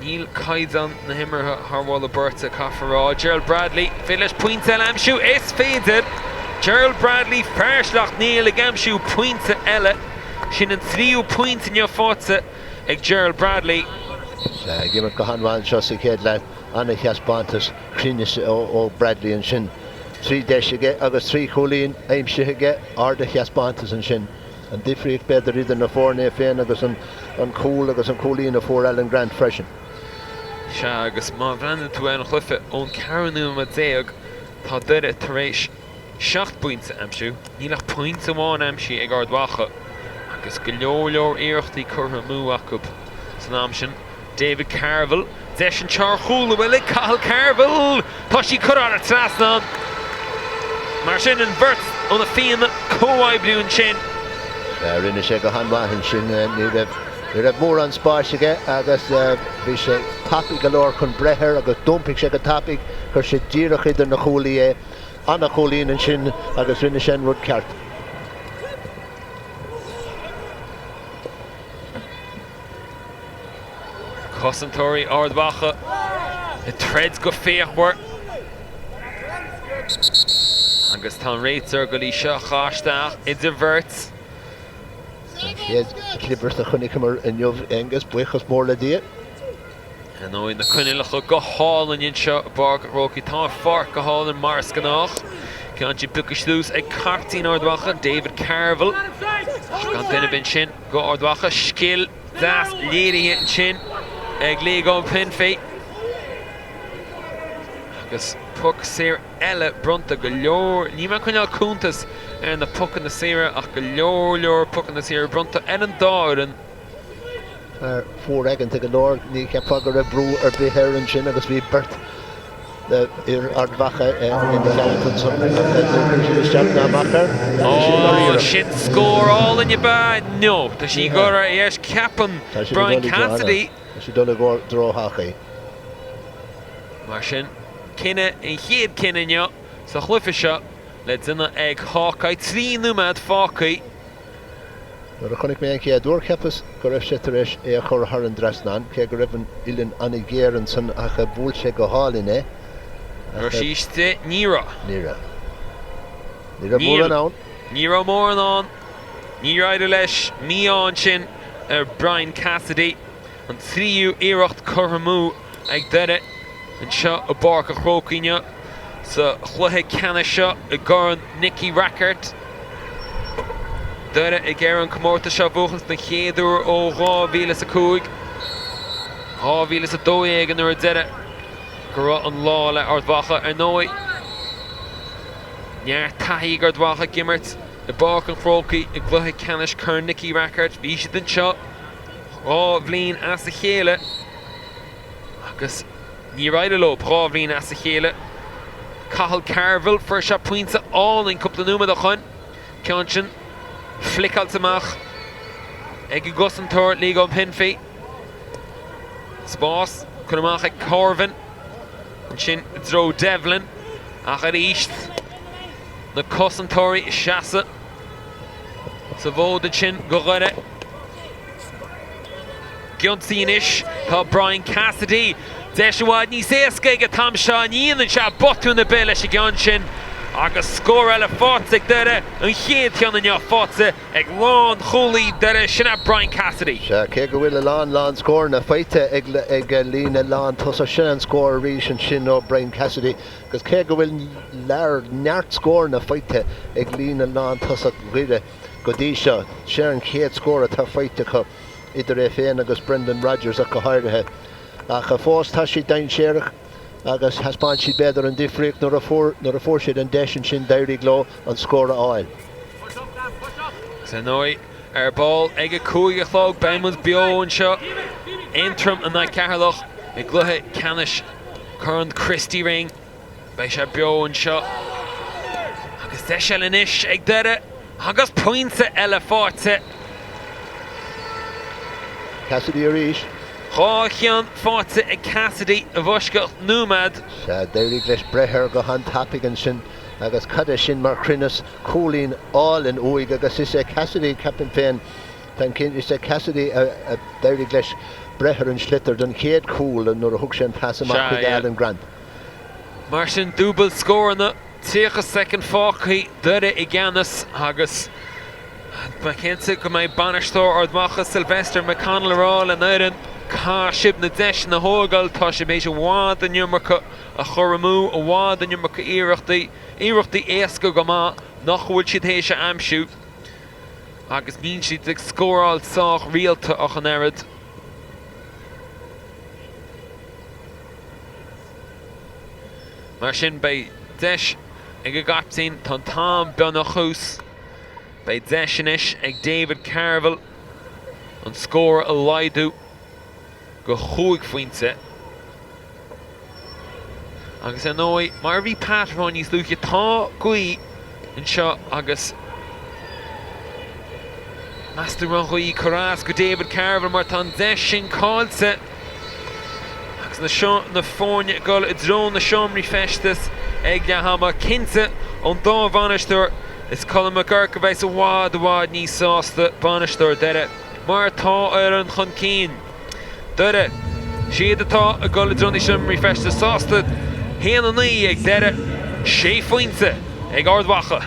Níl caighdeán na himeartha thar mholadh beirte, caithfear a rá. Gerald Bradley, féidir leis pointe eile a aimsiú? Is féidir! Gerald Bradley, fear Shleacht Néill ag aimsiú pointe eile. Sin an tríú pointe inniu faighte ag Gerald Bradley. Sea, ag imirt go han-mhaith anseo sa chéad leath. Ana-thaispeántas cruinnis ó Bradley ansin. Trí deis aige agus trí chúilín aimsithe aige. Ard-thaispeántas ansin. An difríocht, b'fhéidir, idir na foirne é féin agus an cúl agus an cúilín a fuair Alan Grant freisin. Sea, agus má bhreathnaíonn tú ar an chluiche ón ceathrú nóiméad déag, tá Doire tar éis seacht bpointe a aimsiú. Níl ach pointe amháin aimsithe ag Ard Mhacha agus go leor leor iarrachtaí curtha amú acu san am sin. David Carville, deis anseo ar chúl, an bhfuil ag Cathal Carville! Tá sí curtha thar an trasnán. Mar sin, an bheirt ó na Fianna comhoibriú ansin. Rinne sé go han-mhaith ansin. Ní raibh, ní raibh mórán spáis aige agus bhí sé tapaidh go leor chun breith air agus d'iompaigh sé go tapaidh, chuir sé díreach idir na cuaillí é. An-chúilín ansin agus rinne sé an rud ceart. Cosantóirí Ard Mhacha ag troid go fíochmhar agus tá an réiteoir ag goil í seo a chaitheamh isteach idir bheirt. An chéad chlibirt a chonaiceamar inniu, Aengus, buíochas mór le Dia. Ar ndóigh, na coinníollacha go hálainn anseo i bPáirc an Chrócaigh. Tá an pháirc go hálainn mar is gnách. Ceann sin pioctha suas ag captaen Ard Mhacha, David Carville. Ach gan duine ar bith ansin go Ard Mhacha. Scil deas léirithe ansin ag Liam Hinphey. Agus poc saor eile bronnta go leor. Níl mé ag coinneáil cuntas ar na pocanna saora ach go leor leor pocanna saora bronnta ar an dá fhoireann. Fear fuar-aigeanta go leor, ní cheapfá go raibh brú ar bith air ansin agus bhí beirt d'fhir Ard Mhacha ina theannta ansan ach níor chuir siad isteach ná amach air. Ó, sin scór álainn ab ea? No, tá sí ag dul ar dheis, ceapaim, Brian Cassidy. Tá sí ag dul i dtreo Hawkeye. Mar sin, cinneadh, an chéad cinneadh inniu sa chluiche seo le déanamh ag Hawkeye. 3 nóiméad fágtha. Nuair a chonaic mé an chéad uair cheapas go raibh sé tar éis é a chur thar an dtrasnán, cé go raibh an uillinn an-ghéar ansan ach bhuail sé go hálainn é. An raibh sí istigh? Ní raibh. Ní raibh. Ní raibh mórán ann. Ní raibh mórán ann. Níor éirigh leis. Mí-ádh ansin ar Brian Cassidy. An tríú iarracht curtha amú ag Doire anseo i bPáirc an Chrócaigh inniu sa chluiche ceannais seo i gCorn Nicky Rackard. Doire ag iarraidh an comórtas seo a bhuachan den chéad uair ó 2005, 2012 nuair a deireadh go raibh an lá le Ard Mhacha. Ar ndóigh, neart taithí ag Ard Mhacha ag imirt i bPáirc an Chrócaigh i gcluiche ceannais Corn Nicky Rackard. Bhí siad anseo 2 bhliain as a chéile agus níor éirigh leo 2 bhliain as a chéile. Cathal Carville, fuair sé pointe álainn cúpla nóiméad ó shoin, ceann sin fliceáilte amach ag an gcosantóir Liam Hinphey. Spás curtha amach ag Corvan ansin i dtreo Devlin ach arís na cosantóirí ag seasamh sa bhfód ansin do Dhoire. Ag ionsaí anois tá Brian Cassidy. Deis i bhfad níos éasca ag an t-am seo. Ní dhéanann sé botún ar bith leis an gceann sin agus scór eile faighte ag Doire, an chéad cheann inniu faighte ag lánchúlaí Doire, sin é Brian Cassidy. Sea, cé go bhfuil a lán lán scóranna faighte ag líne lántosach, sin an scór arís ansin ó Brian Cassidy agus cé go bhfuil lear neart scóranna faighte ag líne lántosach Dhoire, Go dtí seo, sé an chéad scór atá faighte acu, idir é féin agus Brendan Rogers ach go háirithe. Ach fós tá siad dainséarach agus thaispeáin siad b'fhéidir an difríocht nuair a fuair nuair a fuair siad an deis ansin d'éirigh leo an scór a fháil. Agus ar ndóigh, ar ball ag a 5 a chlog beidh muid beo anseo, Aontroim in aghaidh Ceatharlach i gcluiche ceannais Corn Christy Ring. Beidh sé beo anseo agus deis eile anois ag Doire agus pointe eile faighte. Cassidy arís. 2 cheann faighte ag Cassidy i bhfoisceacht nóiméad. Sea, d'éirigh leis breith air go han-tapaidh ansin agus cad é sin mar chruinneas, cúilín álainn uaidh agus is é Cassidy, ceapaim féin, táim cinnte, is é Cassidy a d'éirigh leis breith ar an sliotar don chéad chúl nuair a thug sé an pas amach chuig Alan Grant. Mar sin, dúbailt scóranna, 30 soicind fágtha, Doire i gceannas agus tá mé cinnte go mbeidh bainisteoir Ard Mhacha, Sylvester McConnell, ag rá lena fhoireann, caithfidh sibh na deiseanna a thógáil, tá sibh théis i bhfad an iomarca a chur amú, i bhfad an iomarca iarrachtaí, iarrachtaí éasca go maith, nach bhfuil siad théis a aimsiú agus níl siad ag scóráil sách rialta ach an oiread. Mar sin, beidh deis ag an gcaiptín, tá an t-am beagnach thuas, beidh deis anois ag David Carville an scór a laghdú go chúig phointe. Agus ar ndóigh, mar a bhí Pat a rá níos luaithe, tá gaoth anseo agus meas tú an raibh an ghaoth ag cur as go David Carville mar tá an deis sin caillte agus na seo na foirne ag dul i dtreo na seomraí feistis ag leath ama. Cinnte ón dá bhainisteoir is Colm McGurk a bheas i bhfad i bhfad níos sásta, bainisteoir Doire, mar tá a fhoireann chun cinn. Doire, siad atá ag dul i dtreo na seomraí feistis sásta, 1-9 ag deireadh, sé phointe ag Ard Mhacha.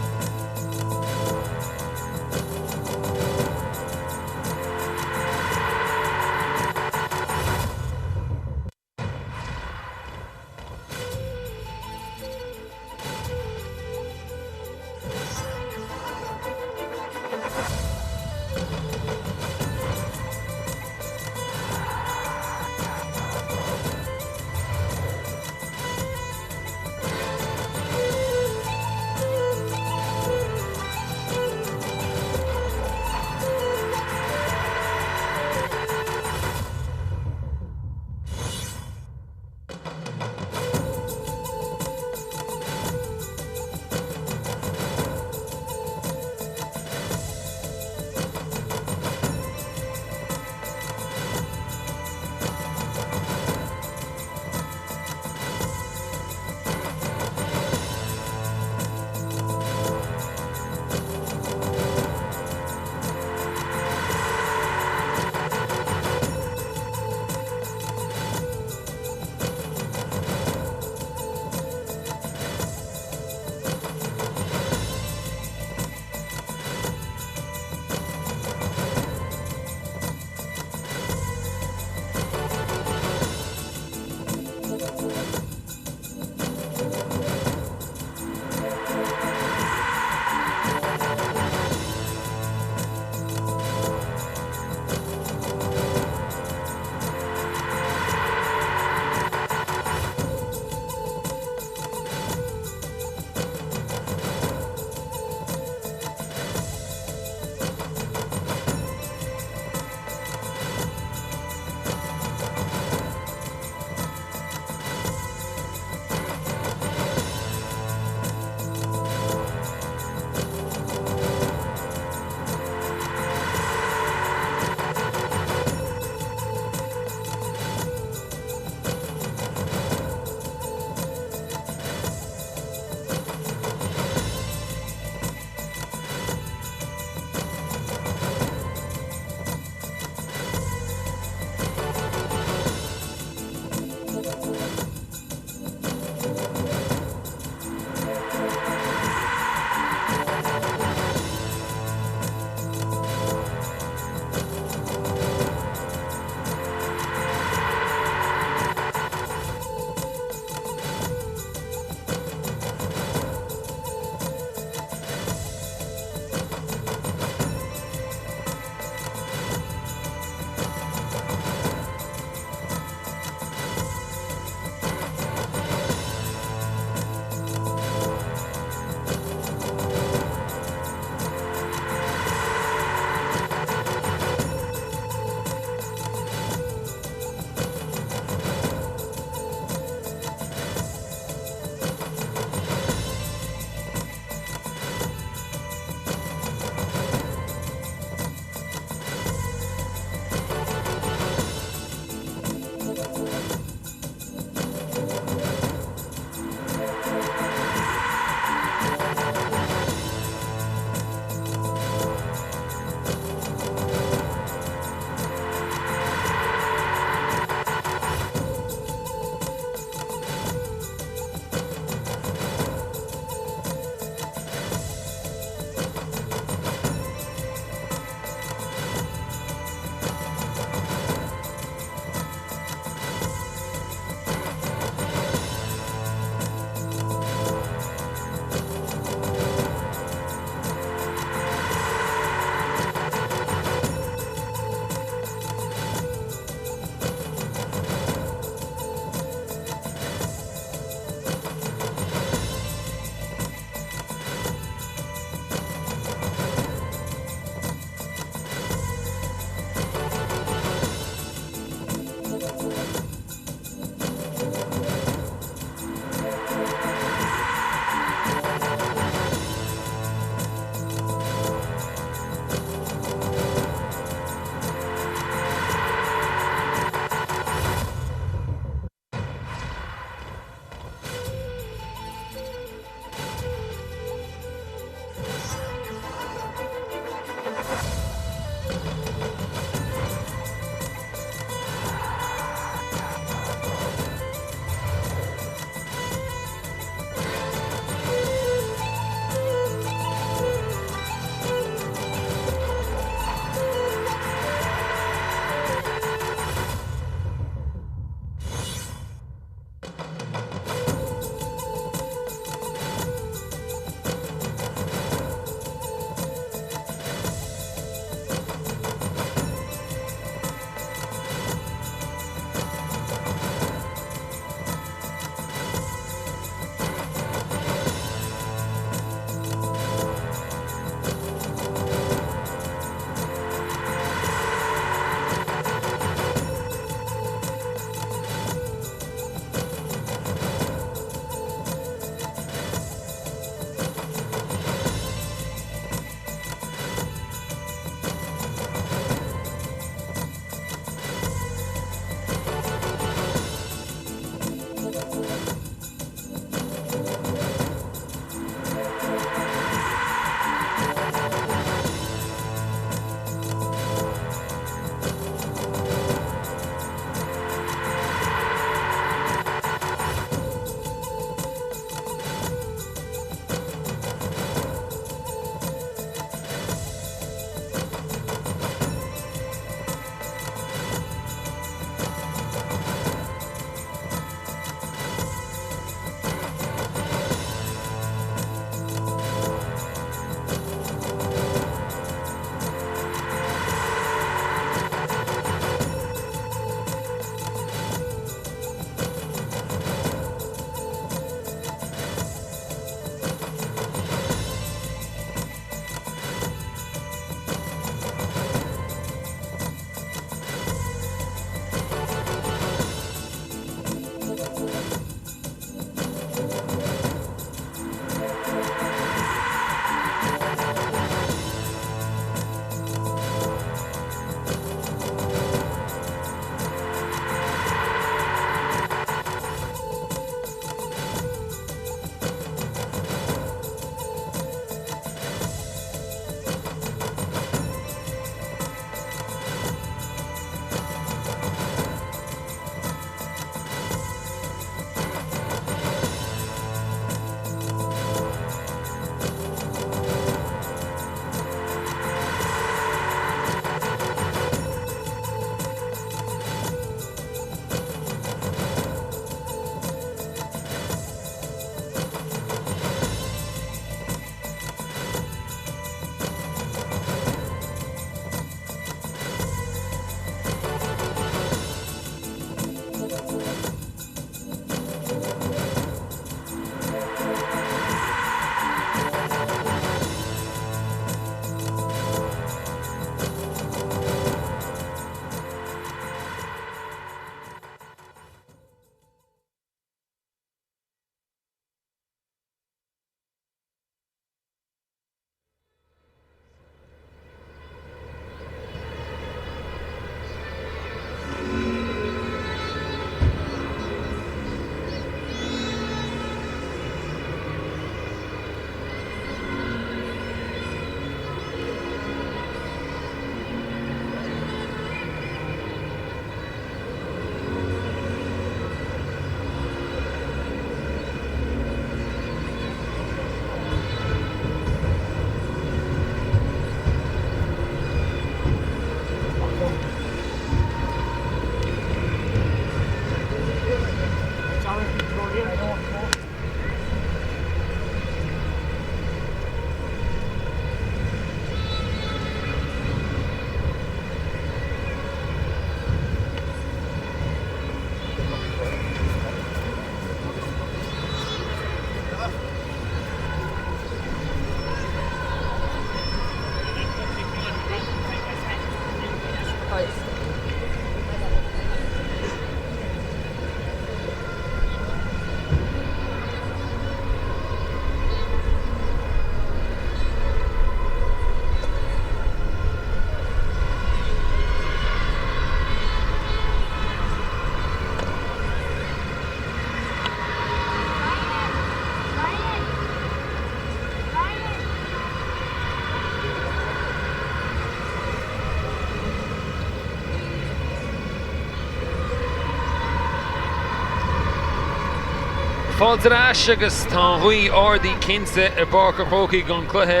Fáilte ar ais agus tá an ghaoth ardaithe cinnte i bPáirc an Chrócaigh don chluiche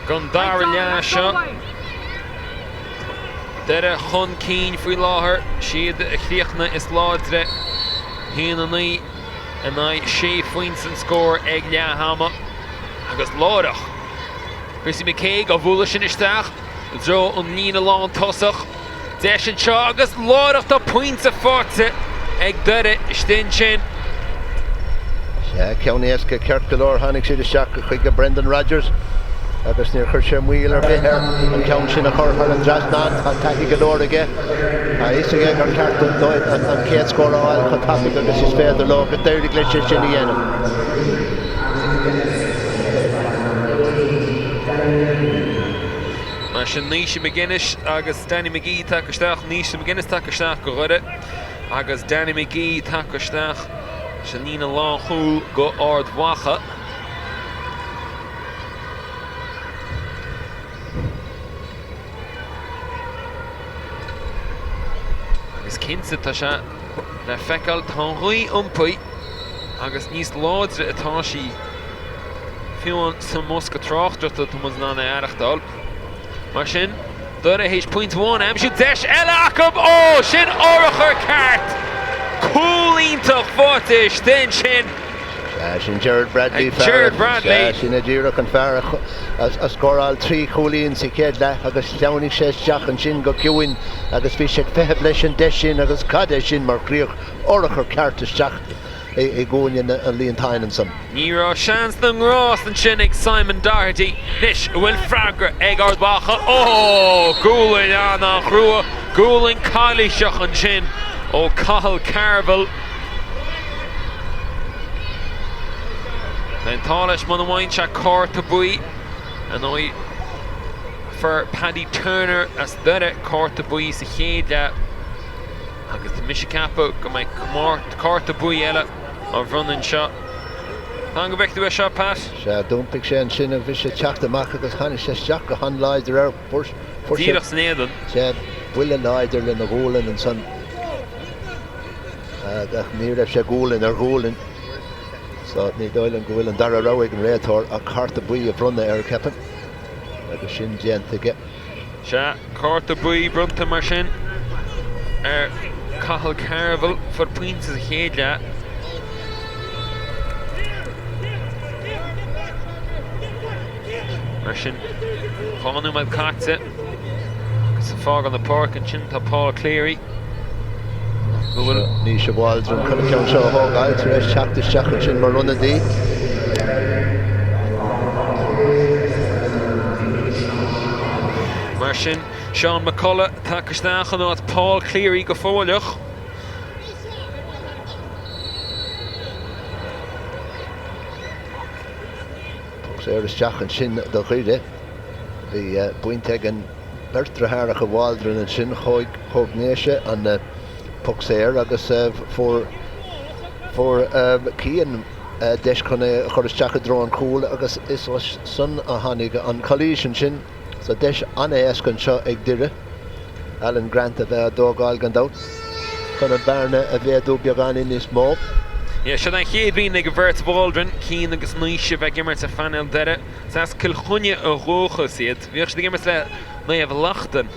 don dara leath seo. Doire chun cinn faoi láthair, siad a chríochnaigh is láidre, 1-9 in aghaidh sé phointe an scór ag leath ama agus láithreach Chrissy McKaigue á bhualadh sin isteach i dtreo an líne lántosach. Deis anseo agus láithreach tá pointe faighte ag Doire istigh ansin. Sea, ceann éasca ceart go leor. Tháinig siad isteach chuige Brendan Rogers agus níor chuir sé moill ar bith air an ceann sin a chur thar an dtrasnán. Tá taithí go leor aige. Tá a fhios aige gur ceart dóibh an chéad scór a fháil chomh tapaidh agus is féidir leo agus d'éirigh leis é sin a dhéanamh. Mar sin Naoise McGuinness agus Danny McGee tagtha isteach, Naoise McGuinness tagtha isteach go Dhoire agus Danny McGee tagtha isteach sa líne lánchúil go Ard Mhacha. Agus cinnte tá sé le feiceáil, tá an ghaoth iompaithe agus níos láidre atá sí fiú amháin sa mbosca tráchtaireachta tá muid in ann é a aireachtáil. Mar sin, Doire théis pointe amháin a aimsiú, deis eile acu! Ó, sin urchar ceart! Cúl iontach faighte istigh ansin. Sea, sin Gerard Bradley, fear. Gerard Bradley. Sea, sin é díreach an fear a scóráil 3 chúilín sa chéad leath agus shleamhnaigh sé isteach ansin go ciúin agus bhí sé ag feitheamh leis an deis sin agus cad é sin mar chríoch, urchar ceart isteach i gcúinne an líontáin ansan. Ní raibh seans na ngrást ansin ag Simon Doherty. Anois, an bhfuil freagra ag Ard Mhacha? Ó! Gualainn an-chrua, gualainn calaoiseach ansin ó Cathal Carville. Beidh an t-ádh leis muna bhfaigheann sé cárta buí. Ar ndóigh, fuair Paddy Turner as Doire cárta buí sa chéad leath agus tá mise ag ceapadh go mbeidh cárta buí eile á bhronnadh anseo. Fan go bhfeicfidh tú é seo, Pat. Sea, d'iompaigh sé ansin agus bhí sé ag teacht amach agus tháinig sé isteach go han-láidir air. Fuair sé. Díreach san éadan. Sea, buille láidir lena ghualainn ansan. Ach ní raibh sé gualainn ar ghualainn so ní dóigh liom go bhfuil an dara rogha ag an réiteoir ach cárta buí a bhronnadh air, ceapaim, agus sin déanta aige. Sea, cárta buí bronnta mar sin ar Cathal Carville, fuair pointe sa chéad leath. Mar sin, 2 nóiméad caite agus ag fágáil na páirce ansin tá Paul Cleary. Go bhfuil. Naoise Waldron chun an ceann seo a thógáil tar éis teacht isteach ansin mar ionadaí. Mar sin, Seán McCullough tagtha isteach in áit Paul Cleary go fóilleach. Poc saor isteach ansin do Dhoire. Bhí baint ag an. Beirt deartháireacha Waldron ansin, thóg Naoise an poc saor agus fuair fuair Cian deis chun é a chur isteach i dtreo an chúil agus is as san a tháinig an chalaois ansin. So deis an-éasca anseo ag Doire, Alan Grant a bheith á dtógáil gan dabht, chun an bearna a mhéadú beagáinín níos mó. Yeah, seo an chéad bhliain ag an bheirt Waldron, Cian agus Naoise, a bheith ag imirt ar phainéal Doire. Is as Cill Chainnigh ó dhúchas iad. Bhíodh siad ag imirt le Naomh Lachtain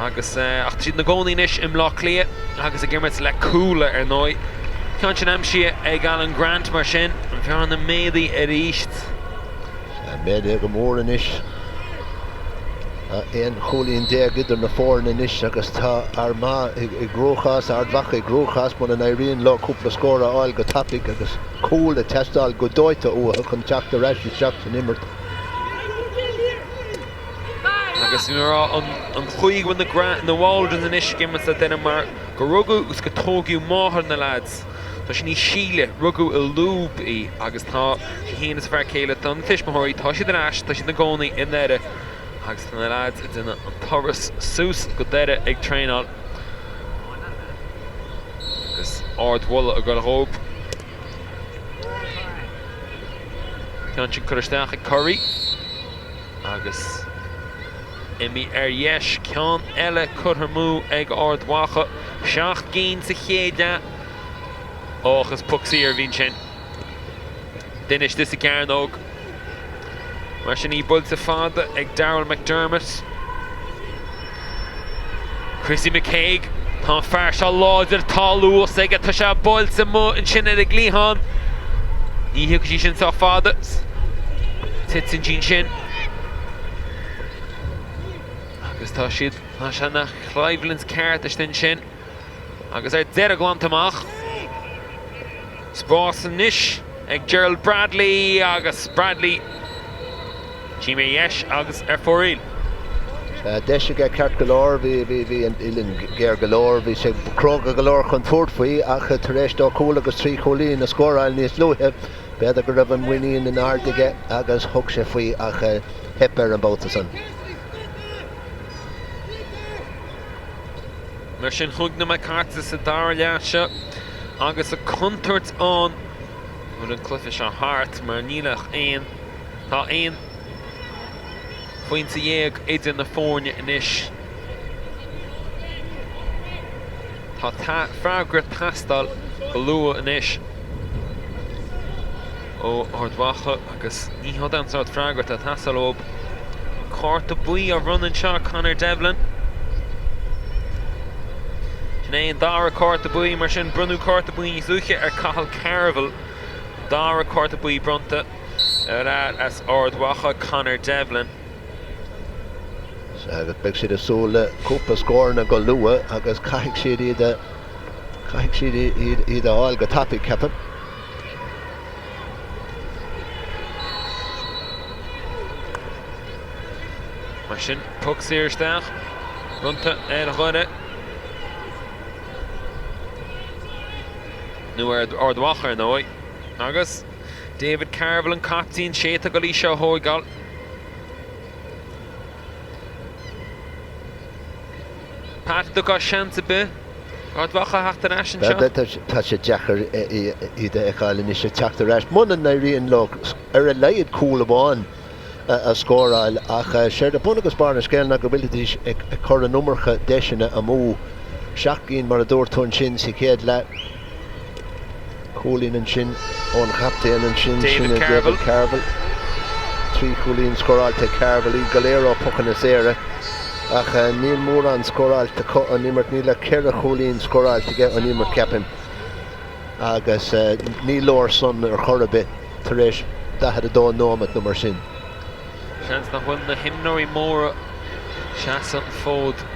agus ach tá siad ina gcónaí anois i mBleá Cliath agus ag imirt le Cuala ar ndóigh. Ceann sin aimsithe ag Alan Grant mar sin, an bhearna méadaithe arís. Sea, méadaithe go mór anois. Tá 11 chúilín idir na foirne anois agus tá Armagh i gcruachás, Ard Mhacha i gcruachás muna n-éiríonn leo cúpla scór a fháil go tapaidh agus cúl ag teastáil go dóite uathu chun teacht ar ais isteach san imirt. Agus. Agus bhí mé ag rá an chaoi go bhfuil na Waldrons anois ag imirt le Doire mar gur rugadh agus gur tógadh máthair na leaids, tá sin í Síle, rugadh i Lúb í agus tá sí féin is a fear céile, tá na tuismitheoirí, tá siad ar ais, tá siad ina gcónaí i nDoire agus tá na leaids ag déanamh an turas suas go Doire ag traenáil agus ardmholadh ag dul dhóibh. Ceann sin curtha isteach ag Curry agus imithe ar dheis. Ceann eile curtha amú ag Ard Mhacha. 7 gcinn sa chéad leath. Och, is poc saor a bhí ansin. Duine istigh sa gcearnóg. Mar sin í buailte fada ag Daryl McDermott. Chrissy McKaigue, tá an fear seo láidir, tá luas aige, tá sé buailte amuigh ansin ar an gcliathán. Ní thiocfaidh sí sin sách fada. Titeann sí ansin. Agus tá siad, tá sé ina choimhlint ceart istigh ansin. Agus ar deireadh glanta amach. Spás anois ag Gerald Bradley agus Bradley tchím ar dheis agus ar fóraoil. Deis aige ceart go leor, bhí bhí an uillinn géar go leor, bhí sé cróga go leor chun tabhairt faoi ach tar éis dó cúl agus 3 chúilín a scóráil níos luaithe, b'fhéidir go raibh an mhuinín in airde aige agus thug sé faoi ach theip air an babhta san. Mar sin chuaigh na McCartys sa dara leath seo agus an chontúirt ann go bhfuil an cluiche seo thart mar níl ach aon, tá aon phointe dhéag idir na foirne anois. Tá freagra ag teastáil go luath anois ó Ard Mhacha agus ní hé an sórt freagra atá ag teastáil uathu. Cárta buí á bhronnadh anseo ar Conor Devlin. Sin é an dara cárta buí, mar sin bronnadh cárta buí níos luaithe ar Cathal Cearbhaill. Dara cárta buí bronnta ar fhear as Ard Mhacha, Conor Devlin. Sea, agus beidh siad ag súil le cúpla scóranna go luath agus caithfidh siad iad a, caithfidh siad iad, iad a fháil go tapaidh, ceapaim. Mar sin, poc saor isteach, bronnta ar Dhoire, nó ar Ard Mhacha ar ndóigh, agus David Carville an captaen, sé atá ag dul í seo a thóigeáil. Pat, an dtuigfeá seans ar bith Ard Mhacha a theacht ar ais anseo? Tá sé deacair iad a fheiceáil anois ag teacht ar ais, muna n-éiríonn leo ar a laghad cúl amháin a scóráil. Ach séard bun agus barr an scéil ná go bhfuilidís ag cur an iomarca deiseanna amú. 7 gcinn mar a dúirt tú ansin sa chéad leath. Cúilín ansin ón chaptaen ansin, sin é David Carville. 3 chúilín scóráilte ag Carville, iad go léir ó phocanna saora. Ach níl mórán scóráilte acu ón imirt, níl ach 4 chúilín scóráilte aige ón imirt ceapaim. Agus ní leor san ar chor ar bith tar éis 42 nóimeat nó mar sin. Seans nach bhfuil na himreoirí móra ag seasamh an fód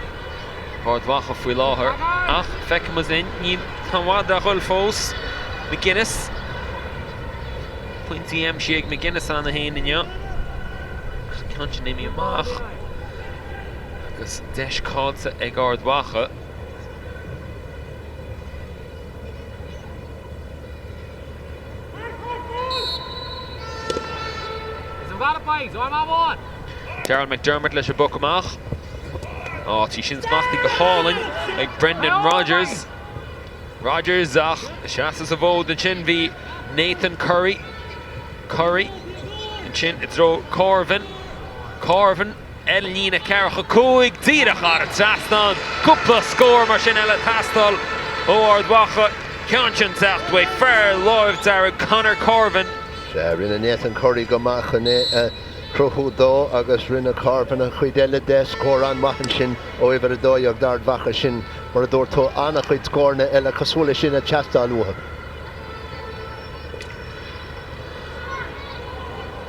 Ard Mhacha faoi láthair ach feicfimid linn, níl tá i bhfad le dhul fós. McGuinness. Pointí aimsithe ag McGuinness cheana féin inniu. Ach an ceann sin imithe amach agus deis caillte ag Ard Mhacha. Daryl McDermott leis an bpoc amach. Á, tá sin smachtaithe go hálainn ag Brendan Rogers. Rogers ach seasamh sa bhfód ansin bhí Nathan Curry. Curry ansin i dtreo Corvan. Corvan Ar líne ceathracha 5, díreach thar an trasnán. Cúpla scór mar sin eile ag teastáil ó Ard Mhacha. Ceann sin teacht uaidh fear láimh dearg Conor Corvan. Sea, rinne Nathan Curry go maith chun é a chruthú dó agus rinne Corvan an chuid eile de. Scór an-mhaith ansin ó uimhir 12 d'Ard Mhacha. Sin, mar a dúirt tú, an-chuid scóranna eile cosúil leis sin ag teastáil uathu.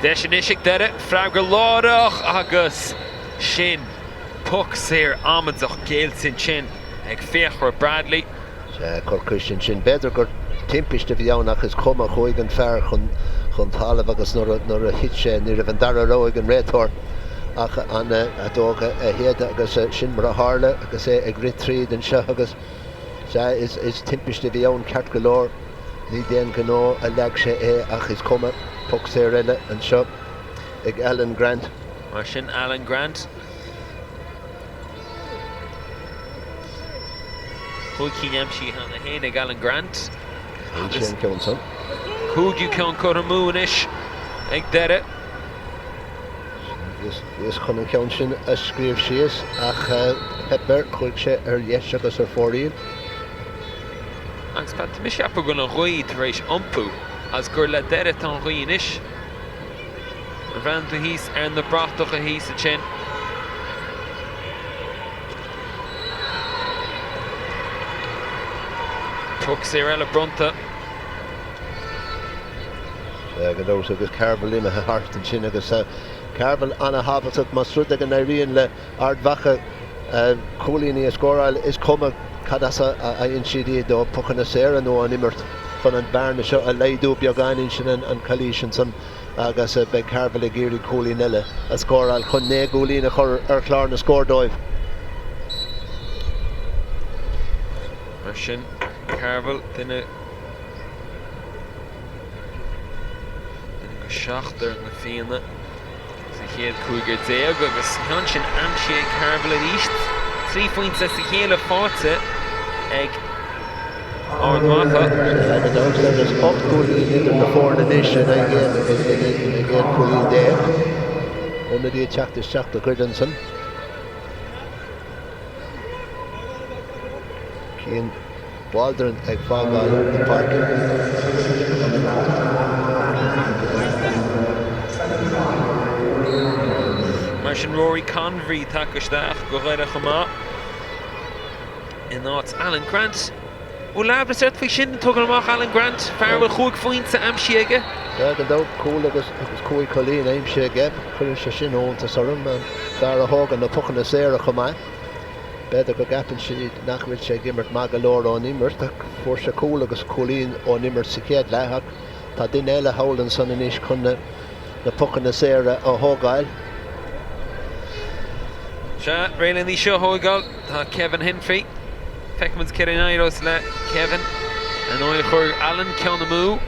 Deis anois ag Doire, freagra láithreach agus sin poc saor amaideach géillte ansin ag Fiachra Bradley. Sea, cor coise ansin. B'fhéidir gur timpiste a bhí ann ach is cuma, chuaigh an fear chun talaimh agus nuair a thit sé ní raibh an dara rogha ag an réiteoir ach an fheadóg a shéideadh agus sin mar a tharla agus é ag rith tríd anseo agus sea, is timpiste a bhí ann ceart go leor, ní d'aon ghnó a leag sé é ach is cuma, poc saor eile anseo ag Alan Grant. Mar sin Alan Grant. 5 cinn aimsithe cheana féin ag Alan Grant. Níl sé an ceann san. Cúigiú ceann curtha amú anois ag Doire. Bhíos chun an ceann sin a scríobh síos ach theip air, chuaigh sé ar dheis agus ar fóraoil. Agus tá mise ag ceapadh go bhfuil an ghaoth tar éis iompú agus gur le Doire atá an ghaoth anois. Bhreathnaigh tú thíos ar na bratacha thíos ansin. Poc saor eile bronnta. Sea, gan dabht, agus Cearbhall imithe thart ansin agus Cearbhall ana-thábhachtach más rud é go n-éiríonn le Ard Mhacha cúilíní a scóráil, is cuma cad as a fhaigheann siad iad, ó phocanna saora nó ón imirt, chun an bhearna seo a laghdú beagáinín, sin an calaois ansan agus beidh Cearbhall ag iarraidh cúilín eile a scóráil chun 9 gcúilín a chur ar chlár na scór dóibh. Mar sin, Cearbhall, duine de sheachtar na Fianna. Sa chéad cúigear agus an ceann sin aimsithe ag Cearbhall arís. 3 phointe as a chéile faighte ag Ard Mhacha. Gan dabht agus 8 gcúilín idir na foirne anois in aghaidh 11 cúilín. Ionadaí ag teacht isteach do Dhoire ansan. Cian Waldron ag fágáil na páirce. Mar sin Rory Convery tagtha isteach do Dhoire chomh maith in áit Alan Grant. Bhfuil amhras ort faoi sin? Tógáil amach Alan Grant, fear a bhfuil chúig phointe aimsithe aige. Sea, gan dabht, cúl agus cúig chúilín aimsithe aige. Cuireann sé sin iontas orm, an fear a thógann na pocanna saora chomh maith. B'fhéidir go gceapann siad nach bhfuil sé ag imirt maith go leor ón imirt ach fuair sé cúl agus cúilín ón imirt sa chéad leath ach tá duine eile thall ansan anois chun na pocanna saora a thógáil. Sea, réidh len í seo a thógáil tá Kevin Hinphey. Feicfimid céard a n-éireos le Kevin. Ar ndóigh chuir Alan ceann amú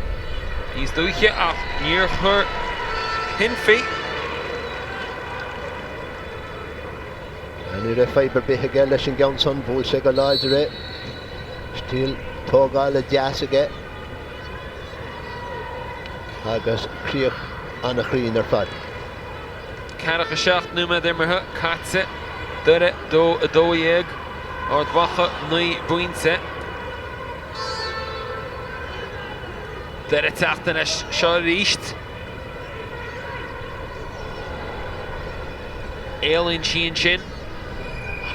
níos luaithe ach níor chuir Hinphey. Ní raibh fadhb ar bith aige leis an gceann san, bhuail sé go láidir é. Stíl tógála deas aige agus críoch ana-chruinn ar fad. 47 nóiméad imeartha caite, Doire 2, 12, Ard Mhacha 9 bpointe. Doire ag teacht anois seo arís. Éalaíonn sí ansin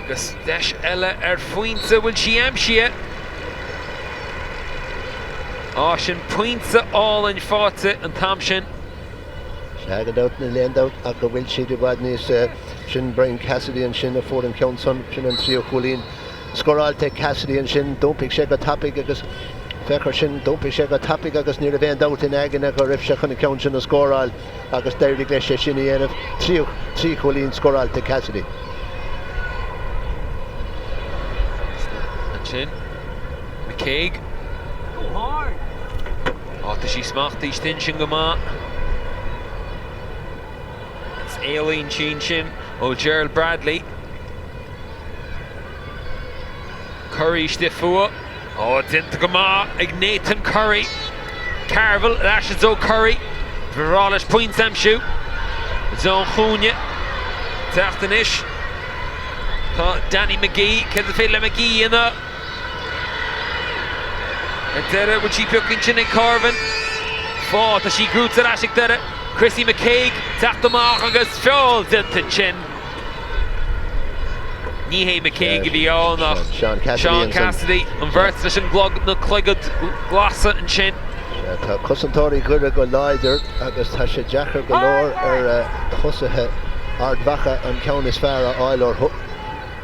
agus deis eile ar phointe, bhfuil sí aimsithe? Á, sin pointe álainn faighte an t-am sin. Sea, gan dabht, níl aon dabht ach go bhfuil siad i bhfad níos, sin Brian Cassidy ansin a fuair an ceann san, sin an tríú cúilín. Scóráilte ag Cassidy ansin, d'iompaigh sé go tapaidh agus, féach ar sin, d'iompaigh sé go tapaidh agus ní raibh aon dabht ina aigne go raibh sé chun an ceann sin a scóráil agus d'éirigh leis é sin a dhéanamh. 3 chúilín scóráilte ag Cassidy. Ansin, McCague. Á, tá sí smachtaithe istigh ansin go maith. Is éalaíonn sí ansin ó Gerald Bradley. Curry istigh fúthu. Ó, déanta go maith ag Nathan Curry. Cearbhall ar ais i dtreo Curry. Ba bhreá leis pointe a aimsiú. I dtreo an chúinne. Teacht anois. Tá Danny McGee. Céard is féidir le McGee a dhéanamh? Ar deireadh, bhfuil sí pioctha ansin ag Corvan? Fá, tá sí gnóite ar ais ag Doire. Chrissy McKaigue teacht amach agus feall déanta ansin. Ní hé McKaigue a bhí ann ach Seán Cassidy, an bheirt leis an gclog, na cloigid glasa ansin. Tá cosantóirí Dhoire go láidir agus tá sé deacair go leor ar thosaithe Ard Mhacha an ceann is fearr a fháil orthu.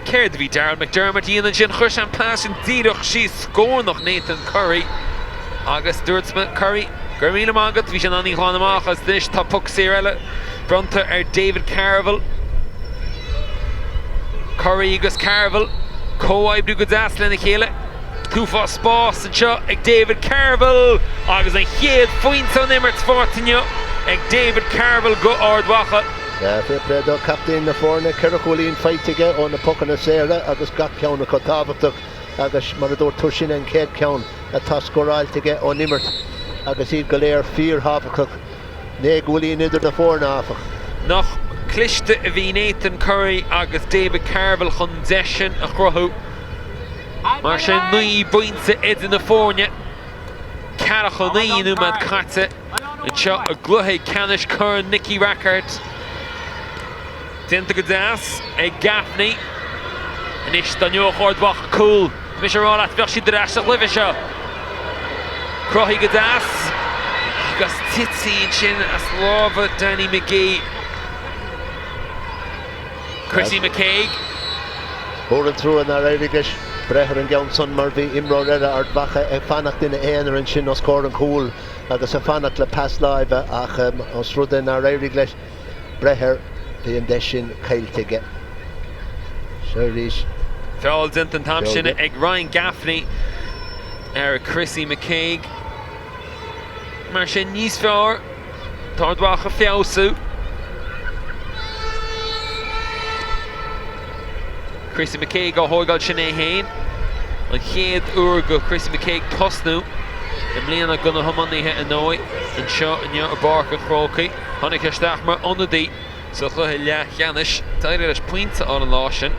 Céard a bhí Daryl McDermott a dhéanamh ansin? Chuir sé an pas sin díreach síos scornach Nathan Curry agus dúirt Curry, Go raibh míle maith agat, bhí sé in ann í a ghlanadh amach agus anois tá poc saor eile bronnta ar David Cearbhall. Currie agus Carville comhoibriú go deas lena chéile. Uafás spás anseo ag David Carville agus an chéad phointe ón imirt faighte inniu ag David Carville go Ard Mhacha. Fair play do captaen na foirne, 4 chúilín faighte aige ó na pocanna saora agus gach ceann acu tábhachtach agus mar a dúirt tú sin an chéad cheann atá scóráilte aige ón imirt agus iad go léir fíorthábhachtach. 9 gcúilín idir na foirne, áfach. Nach cliste a bhí Nathan Currie agus David Carville chun an deis sin a chruthú. Mar sin, 9 bpointe idir na foirne. 49 nóiméad caite anseo i gcluiche ceannais Chorn Nicky Rackard. Déanta go deas ag Gaffney. Anois dá ngeobhadh Ard Mhacha cúl, tá mise ag rá leat, bheadh siad ar ais sa chluiche seo. Cruthaithe go deas agus tití ansin as lámha Danny McGee. Chrissy McKaigue. Mór an trua nár éirigh leis breith ar an gceann san mar bhí imreoir eile Ard Mhacha ag fanacht ina aonar ansin os comhair an chúil agus ag fanacht le pas láimhe ach os rud é nár éirigh leis breith air, bhí an deis sin caillte aige. Seo arís. Feall déanta an t-am sin ag Ryan Gaffney ar Chrissy McKaigue. Mar sin níos fearr, tá Ard Mhacha ag feabhsú. Chrissy McKaigue á thóigeáil sin é féin. An chéad uair go Chrissy McKaigue tosnú i mbliana go na hiománaithe ar ndóigh anseo inniu i bPáirc an Chrócaigh. Tháinig sé isteach mar ionadaí sa chluiche leathcheannais. D'éirigh leis pointe a fháil an lá sin.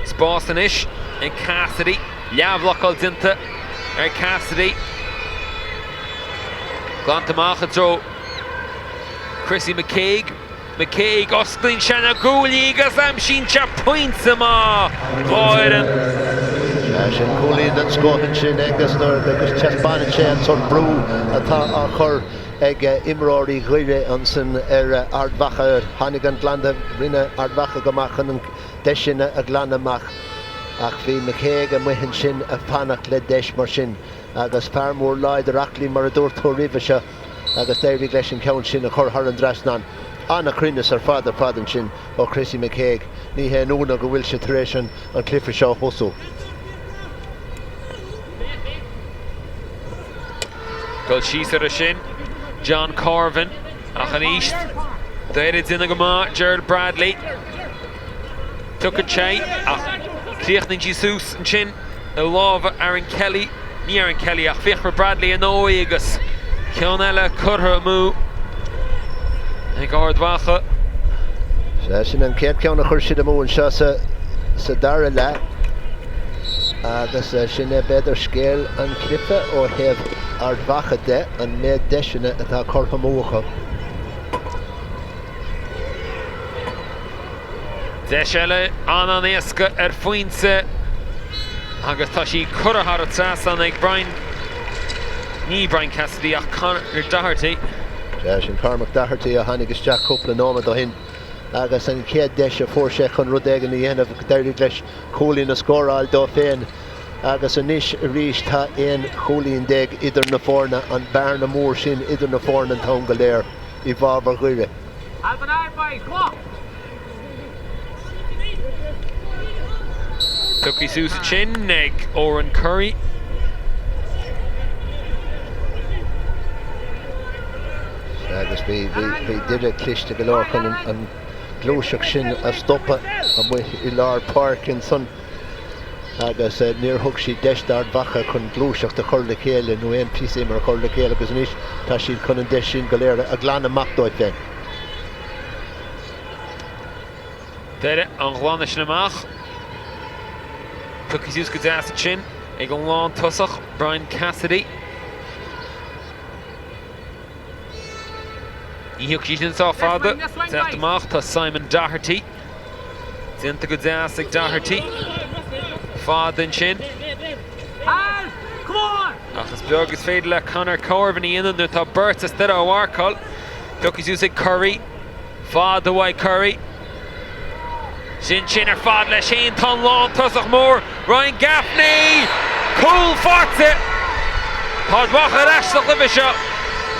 Spás anois ag Cassidy. Leathbhlocáil déanta ar Cassidy. Glanta amach i dtreo Chrissy McKaigue. McKaigue, osclaíonn sé na guaillí agus aimsíonn sé pointe maith dhá fhoireann. Sea, sin cúilín den scoth ansin agus agus taispeánann sé an sórt brú atá á chur ag imreoirí Dhoire ansin ar Ard Mhacha. Tháinig an glanadh, rinne Ard Mhacha go maith chun an deis sin a ghlanadh amach ach bhí McKaigue amuigh ansin ag fanacht le deis mar sin agus fear mór láidir aclaí mar a dúirt tú roimhe seo. agus d'éirigh leis an ceann sin a chur thar an dtrasnán. An-chruinneas ar fad ar fad ansin ó Chrissy McKaigue. Ní haon ionadh go bhfuil sé tar éis an cluiche seo a thosú. Dul síos air sin, John Corvan, ach arís, Doire ag déanamh go maith, Gerald Bradley. Tugann sé, ach críochnaíonn sí suas ansin i lámha Aaron Kelly. Ní Aaron Kelly ach Fiachra Bradley ar ndóigh agus ceann eile curtha amú ag Ard Mhacha. Sea, sin an chéad cheann a chuir siad amú anseo sa dara leath agus sin é b'fhéidir scéal an chluiche ó thaobh Ard Mhacha de, an méid deiseanna atá curtha amú acu. Deis eile an-an-éasca ar phointe agus tá sí curtha thar an trasnán ag Brian, ní Brian Cassidy ach Conor Doherty. Sea, sin Cormac Doherty a tháinig isteach cúpla nóiméad ó shin agus an chéad deis a fuair sé chun rud éigin a dhéanamh d'éirigh leis cúilín a scóráil dó féin agus anois arís tá 11 chúilín idir na foirne, an bearna mór sin idir na foirne an t-am go léir i bhfabhar Dhoire. Tugtha suas ansin ag Odhrán Currie. Agus bhí Doire cliste go leor chun an ghluaiseacht sin a stopadh amuigh i lár páirce ansan agus níor thug siad deis d'Ard Mhacha chun gluaiseacht a chur le chéile nó aon phíosa imeartha a chur le chéile agus anois tá siad chun an deis sin go léir a ghlanadh amach dóibh féin. Doire á ghlanadh sin amach. Tugtha suas go deas ansin ag an lántosach Brian Cassidy. Ní thiocfaidh sí sin sách fada. Teacht amach tá Simon Doherty. Déanta go deas ag Doherty. Fada ansin. Ach is beag is féidir le Conor Corvan a dhéanamh nuair atá beirt as Doire á mharcáil. Tugtha suas ag Currie. Fada uaidh Currie. Sin sin ar fad leis féin. Tá an lántosach mór, Ryan Gaffney! Cúl faighte! Tá Ard Mhacha ar ais sa chluiche seo.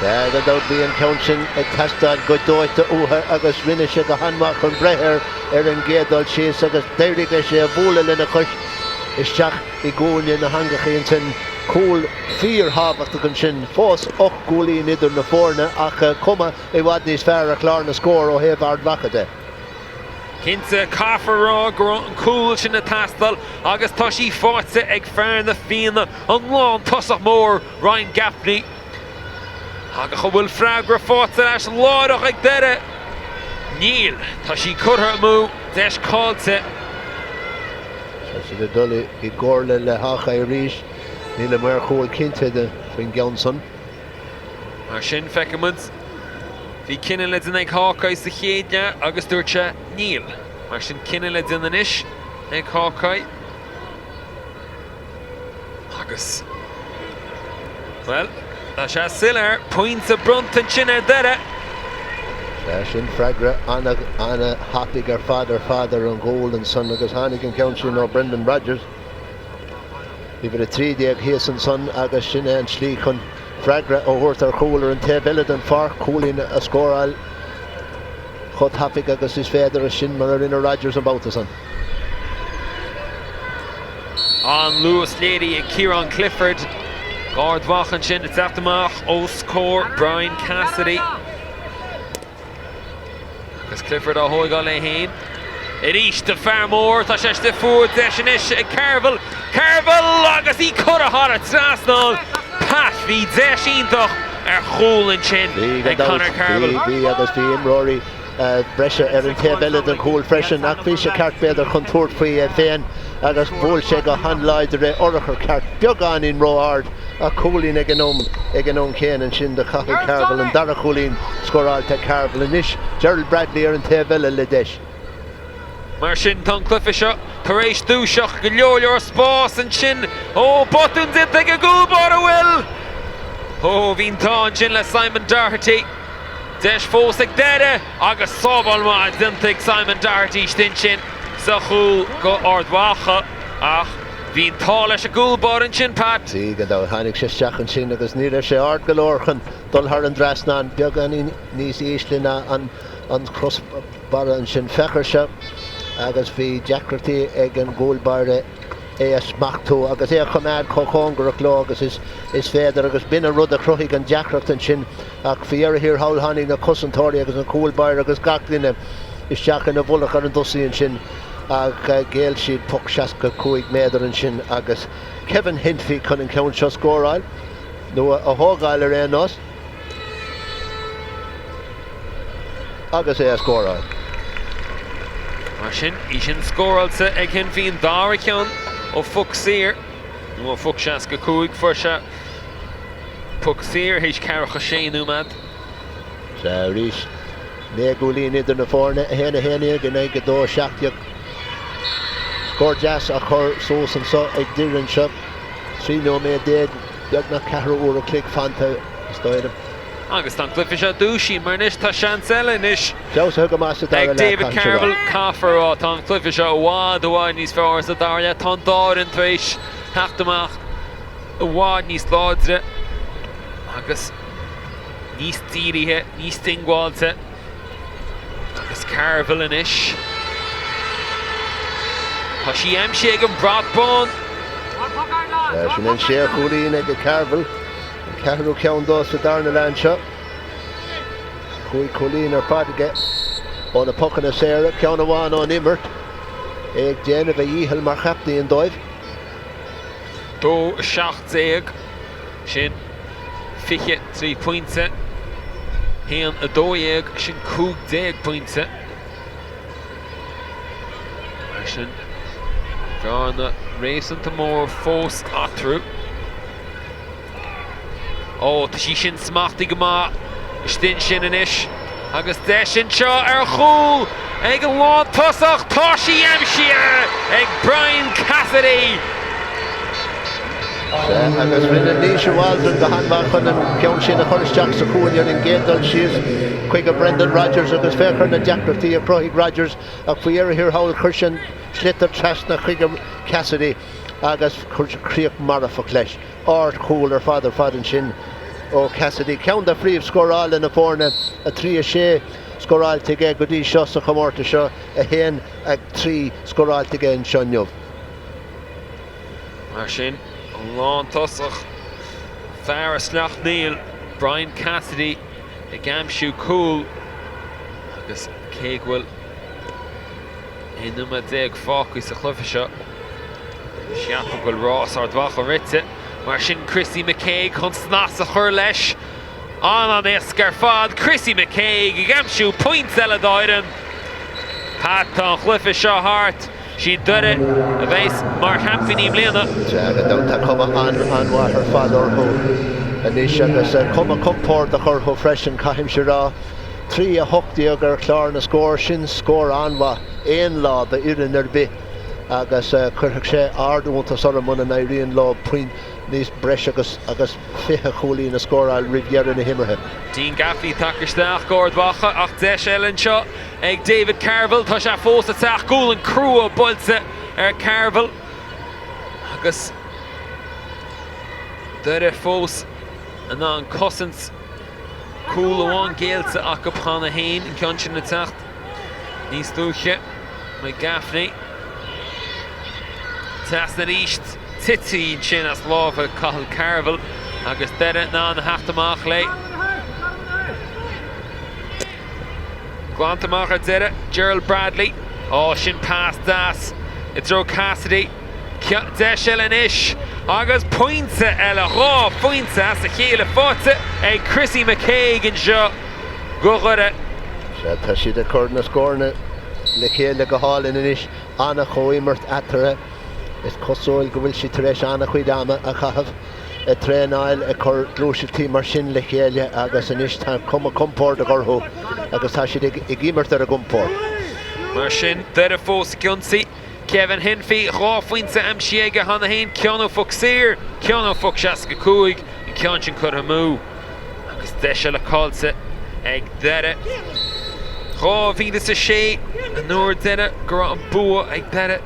Sea, gan dabht bhí an ceann sin ag teastáil go dóite uathu agus rinne sé go han-mhaith chun breith air. ar an gcéad dul síos agus d'éirigh leis é a bhualadh lena chois isteach i gcúinne na heangacha ansin. Cúl fíorthábhachtach ansin. Fós 8 gcúilín idir na foirne ach cuma i bhfad níos fearr ar chlár na scór ó thaobh Ard Mhacha de. Cinnte, caithfear a rá go raibh an cúl sin ag teastáil agus tá sí faighte ag fear na Fianna, an lántosach mór, Ryan Gaffney. Ach an bhfuil freagra faighte ar ais láithreach ag Doire? Níl. Tá sí curtha amú, deis caillte. Tá siad ag dul i gcomhairle le Hawkeye arís. Níl an maor chúil cinnte faoin gceann san. Mar sin, feicfidh muid. Bhí cinneadh le déanamh ag Hawkeye sa chéad leath agus dúirt sé níl. Mar sin, cinneadh le déanamh anois ag Hawkeye. Agus, bhuel, tá sé soiléir, pointe bronnta ansin ar Dhoire. Sea, sin freagra ana-thapaidh ar fad ar fad ar an gcúl ansan agus tháinig an ceann sin ó Brendan Rogers, uimhir 13 thíos ansan agus sin é an tslí chun freagra a thabhairt ar chúl ar an taobh eile den pháirc, cúilín a scóráil chomh tapaidh agus is féidir, sin mar a rinne Rogers an babhta san. An luas léirithe ag Ciarán Clifford. Ard Mhacha ansin ag teacht amach os comhair Brian Cassidy. Agus Clifford á thóigeáil é féin. Arís do fear mór, tá sé istigh fuar, deis anois ag Carville. Carville agus í curtha thar an trasnán. Pat, bhí deis iontach ar chúl ansin ag Conor Carville. Bhí, bhí agus bhí imreoirí breise ar an taobh eile den chúl freisin ach bhí sé ceart b'fhéidir chun tabhairt faoi é féin agus bhuail sé go han-láidir é, urchar ceart, beagáinín ró-ard ach cúilín ag an am ag an am chéanna ansin do Chathal Carville, an dara cúilín scóráilte ag Carville anois. Gerald Bradley ar an taobh eile le deis. Mar sin, tá an cluiche seo tar éis dúiseacht, go leor leor spás ansin. Ó, botún déanta ag an gcúl báire, an bhfuil? Ó, bhí an t-ádh ansin le Simon Doherty. Deis fós ag Doire agus sábháil mhaith déanta ag Simon Doherty istigh ansin sa chúl go Ard Mhacha ach bhí an t-ádh leis an gcúl báire ansin, Pat. Bhí, gan dabht. Tháinig sé isteach ansin agus ní raibh sé ard go leor chun dul thar an dtrasnán, beagáinín níos ísle ná an crosbarra ansin. Féach air seo agus bhí deacrachtaí ag an gcúl báire é a smachtú agus é a choimeád chomh cóngarach leo agus is féidir agus b'in an rud a chruthaigh an deacracht ansin ach faoi dheireadh thiar thall tháinig na cosantóirí agus an cúl báire agus gach duine isteach ina mhullach ar an dtosaí ansin ach ghéill siad poc 65 méadar ansin agus Kevin Hinphey chun an ceann seo scóráil nó a thógáil ar aon nós. Agus é a scóráil. Mar sin, í sin scóráilte ag Hinphey, an dara ceann ó phoc saor, nó ó phoc 65. Fuair sé poc saor théis ceathracha sé nóiméad. Sea, arís, 9 gcúilín idir na foirne, 1, 11 in aghaidh 2, 17. Scór deas á chur suas anseo ag Doire anseo. 13 nóiméad. Beagnach ceathrú uair an chloig fanta, is dóigh liom. Agus tá an cluiche seo dúisithe, mar anois tá seans eile anois Feabhsaithe go maith sa dara ag leath, David caithfidh sé a rá. Carville. Caithfear a rá, tá an cluiche seo i bhfad, i bhfad níos fearr sa dara leath. Tá an dá fhoireann tar éis theacht amach i bhfad níos láidre agus níos dírithe, níos diongbháilte. Agus Carville anois. Tá sí aimsithe ag an brat bán. Sin an séú cúilín ag Carville. An ceathrú ceann dó sa darna leath anseo. Chúig chúilín ar fad aige ó na pocanna saora, ceann amháin ón imirt. É ag déanamh a dhícheall mar chaptaen dóibh. 2, 17. Sin 23 pointe. 1, 12, sin 15 pointe. Mar sin, bearna réasúnta mór fós eatarthu. Ó, tá sí sin smachtaithe go maith istigh ansin anois. Agus deis anseo ar chúl ag an lántosach, tá sí aimsithe ag Brian Cassidy! Sea, agus rinne Naoise Waldron go han-mhaith chun an ceann sin a chur isteach sa chúinne ar an gcéad dul síos chuige Brendan Rogers agus féach ar na deacrachtaí a chruthaigh Rogers ach faoi dheireadh thiar thall chuir sé an sliotar trasna chuige Cassidy agus chuir críoch marfach leis. Ard-chúl ar fad ar fad ansin ó Cassidy, ceann de phríomhscórálaithe na foirne, 3, 6. scóráilte aige go dtí seo sa chomórtas seo, 1, 3 scóráilte aige anseo inniu. Mar sin, an lántosach, fear as Sleacht Néill, Brian Cassidy ag aimsiú cúl agus cé go bhfuil 11 nóiméad fágtha sa chluiche seo, cheapfainn go bhfuil rás Ard Mhacha rite. Mar sin Chrissy McKaigue chun snas a chur leis. An-an-éasca ar fad, Chrissy McKaigue ag aimsiú pointe eile dá fhoireann. Pat, tá an chluiche seo thart. Siad Doire a bheas mar sheaimpíní i mbliana. Sea, gan dabht tá cuma an-mhaith ar fad orthu anois agus cuma compordach orthu freisin, caithfimse a rá. 3, 18 ar chlár na scór, sin scór an-mhaith aon lá d'fhoireann ar bith agus cuirfeadh sé ard-iontas orm muna n-éiríonn leo puinn níos breis agus agus 20 chúilín a scóráil roimh dheireadh na himeartha. Dean Gaffney tagtha isteach go Ard Mhacha ach deis eile anseo ag David Carville. Tá sé fós ag teacht, gualainn crua buailte ar Carville agus Doire fós in ann cosaint. Cúl amháin géillte acu cheana féin, an ceann sin ag teacht níos luaithe. McGaffney trasna arís, tite ansin as lámha Cathal Carville agus Doire in ann a theacht amach léi. Glanta amach ar deireadh, Gerald Bradley. Ó, sin pas deas i dtreo Cassidy. Deis eile anois agus pointe eile, 2 phointe as a chéile faighte ag Chrissy McKaigue anseo go Dhoire. Sea, tá siad ag cur na scóranna le chéile go hálainn anois. An-chomhimirt eatarthu. Is cosúil go bhfuil siad tar éis an-chuid ama a chaitheamh ag traenáil, ag cur gluaiseachtaí mar sin le chéile agus anois tá cuma compordach orthu agus tá siad ag imirt ar a gcompord. Mar sin, Doire fós ag ionsaí. Kevin Hinphey, 2 phointe aimsithe aige cheana féin, ceann ó phoc saor, ceann ó phoc 65, an ceann sin curtha amú agus deis eile caillte ag Doire. 2006 an uair deireadh go raibh an bua ag Doire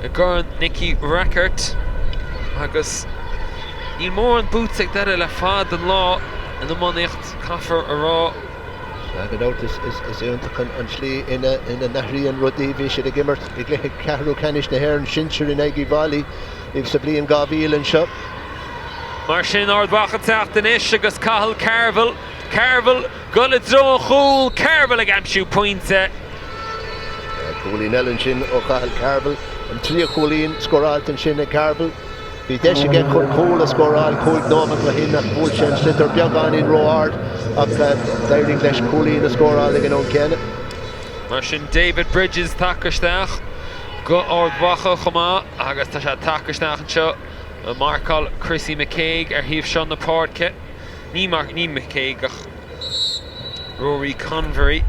i gCorn Nicky Rackard agus níl mórán buaite ag Doire le fada an lá in iománaíocht, caithfear a rá. Sea, gan dabht, is iontach an tslí ina n-athraíonn rudaí. Bhí siad ag imirt i gcluiche ceathrú ceannais na hÉireann sinsir in aghaidh Uíbh Fhailí sa bhliain 2000 anseo. Mar sin, Ard Mhacha ag teacht anois agus Cathal Carville, Carville ag dul i dtreo an chúil, Carville ag aimsiú pointe. Cúilín eile ansin ó Chathal Carville, an tríú cúilín scóráilte ansin ag Carville. Bhí deis aige chun cúl a scóráil 5 nóiméad ó shin ach bhuail sé an sliotar beagáinín ró-ard ach d'éirigh leis cúilín a scóráil ag an am céanna. Mar sin David Bridges tagtha isteach go Ard Mhacha chomh maith agus tá sé tagtha isteach anseo ag marcáil Chrissy McKaigue ar thaobh seo na páirce. Ní McKaigue ach Rory Convery.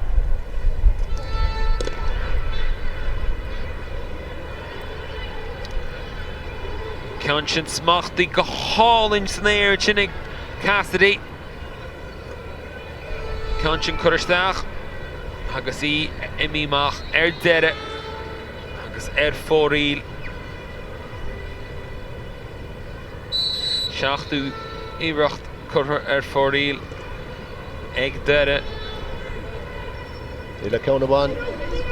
Ceann sin smachtaithe go hálainn san aer ansin ag Cassidy. Ceann sin curtha isteach agus í imithe amach ar deireadh agus ar fóraoil. Seachtú iarracht curtha ar fóraoil ag Doire. Níl ach ceann amháin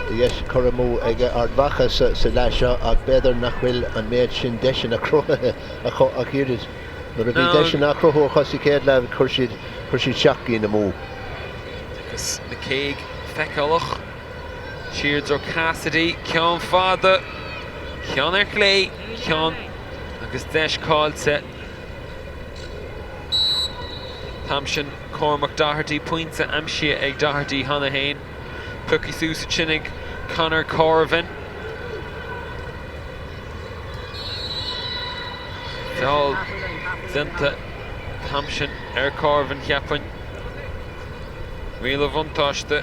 de dheis curtha amú ag Ard Mhacha sa leath seo ach b'fhéidir nach bhfuil an méid sin deiseanna cruthaithe acu ach oiread. Nuair a bhí deiseanna á chruthú acu sa chéad leath chuir siad chuir siad 7 gcinn amú. Agus McKaigue feiceálach siar i dtreo Cassidy, ceann fada, ceann ar chlé, ceann agus deis caillte. An t-am sin Cormac Doherty, pointe aimsithe ag Doherty cheana féin. Pioctha suas ansin ag Conor Corvin. Feall déanta an t-am sin ar Corvin, cheapfainn. Riail an bhuntáiste.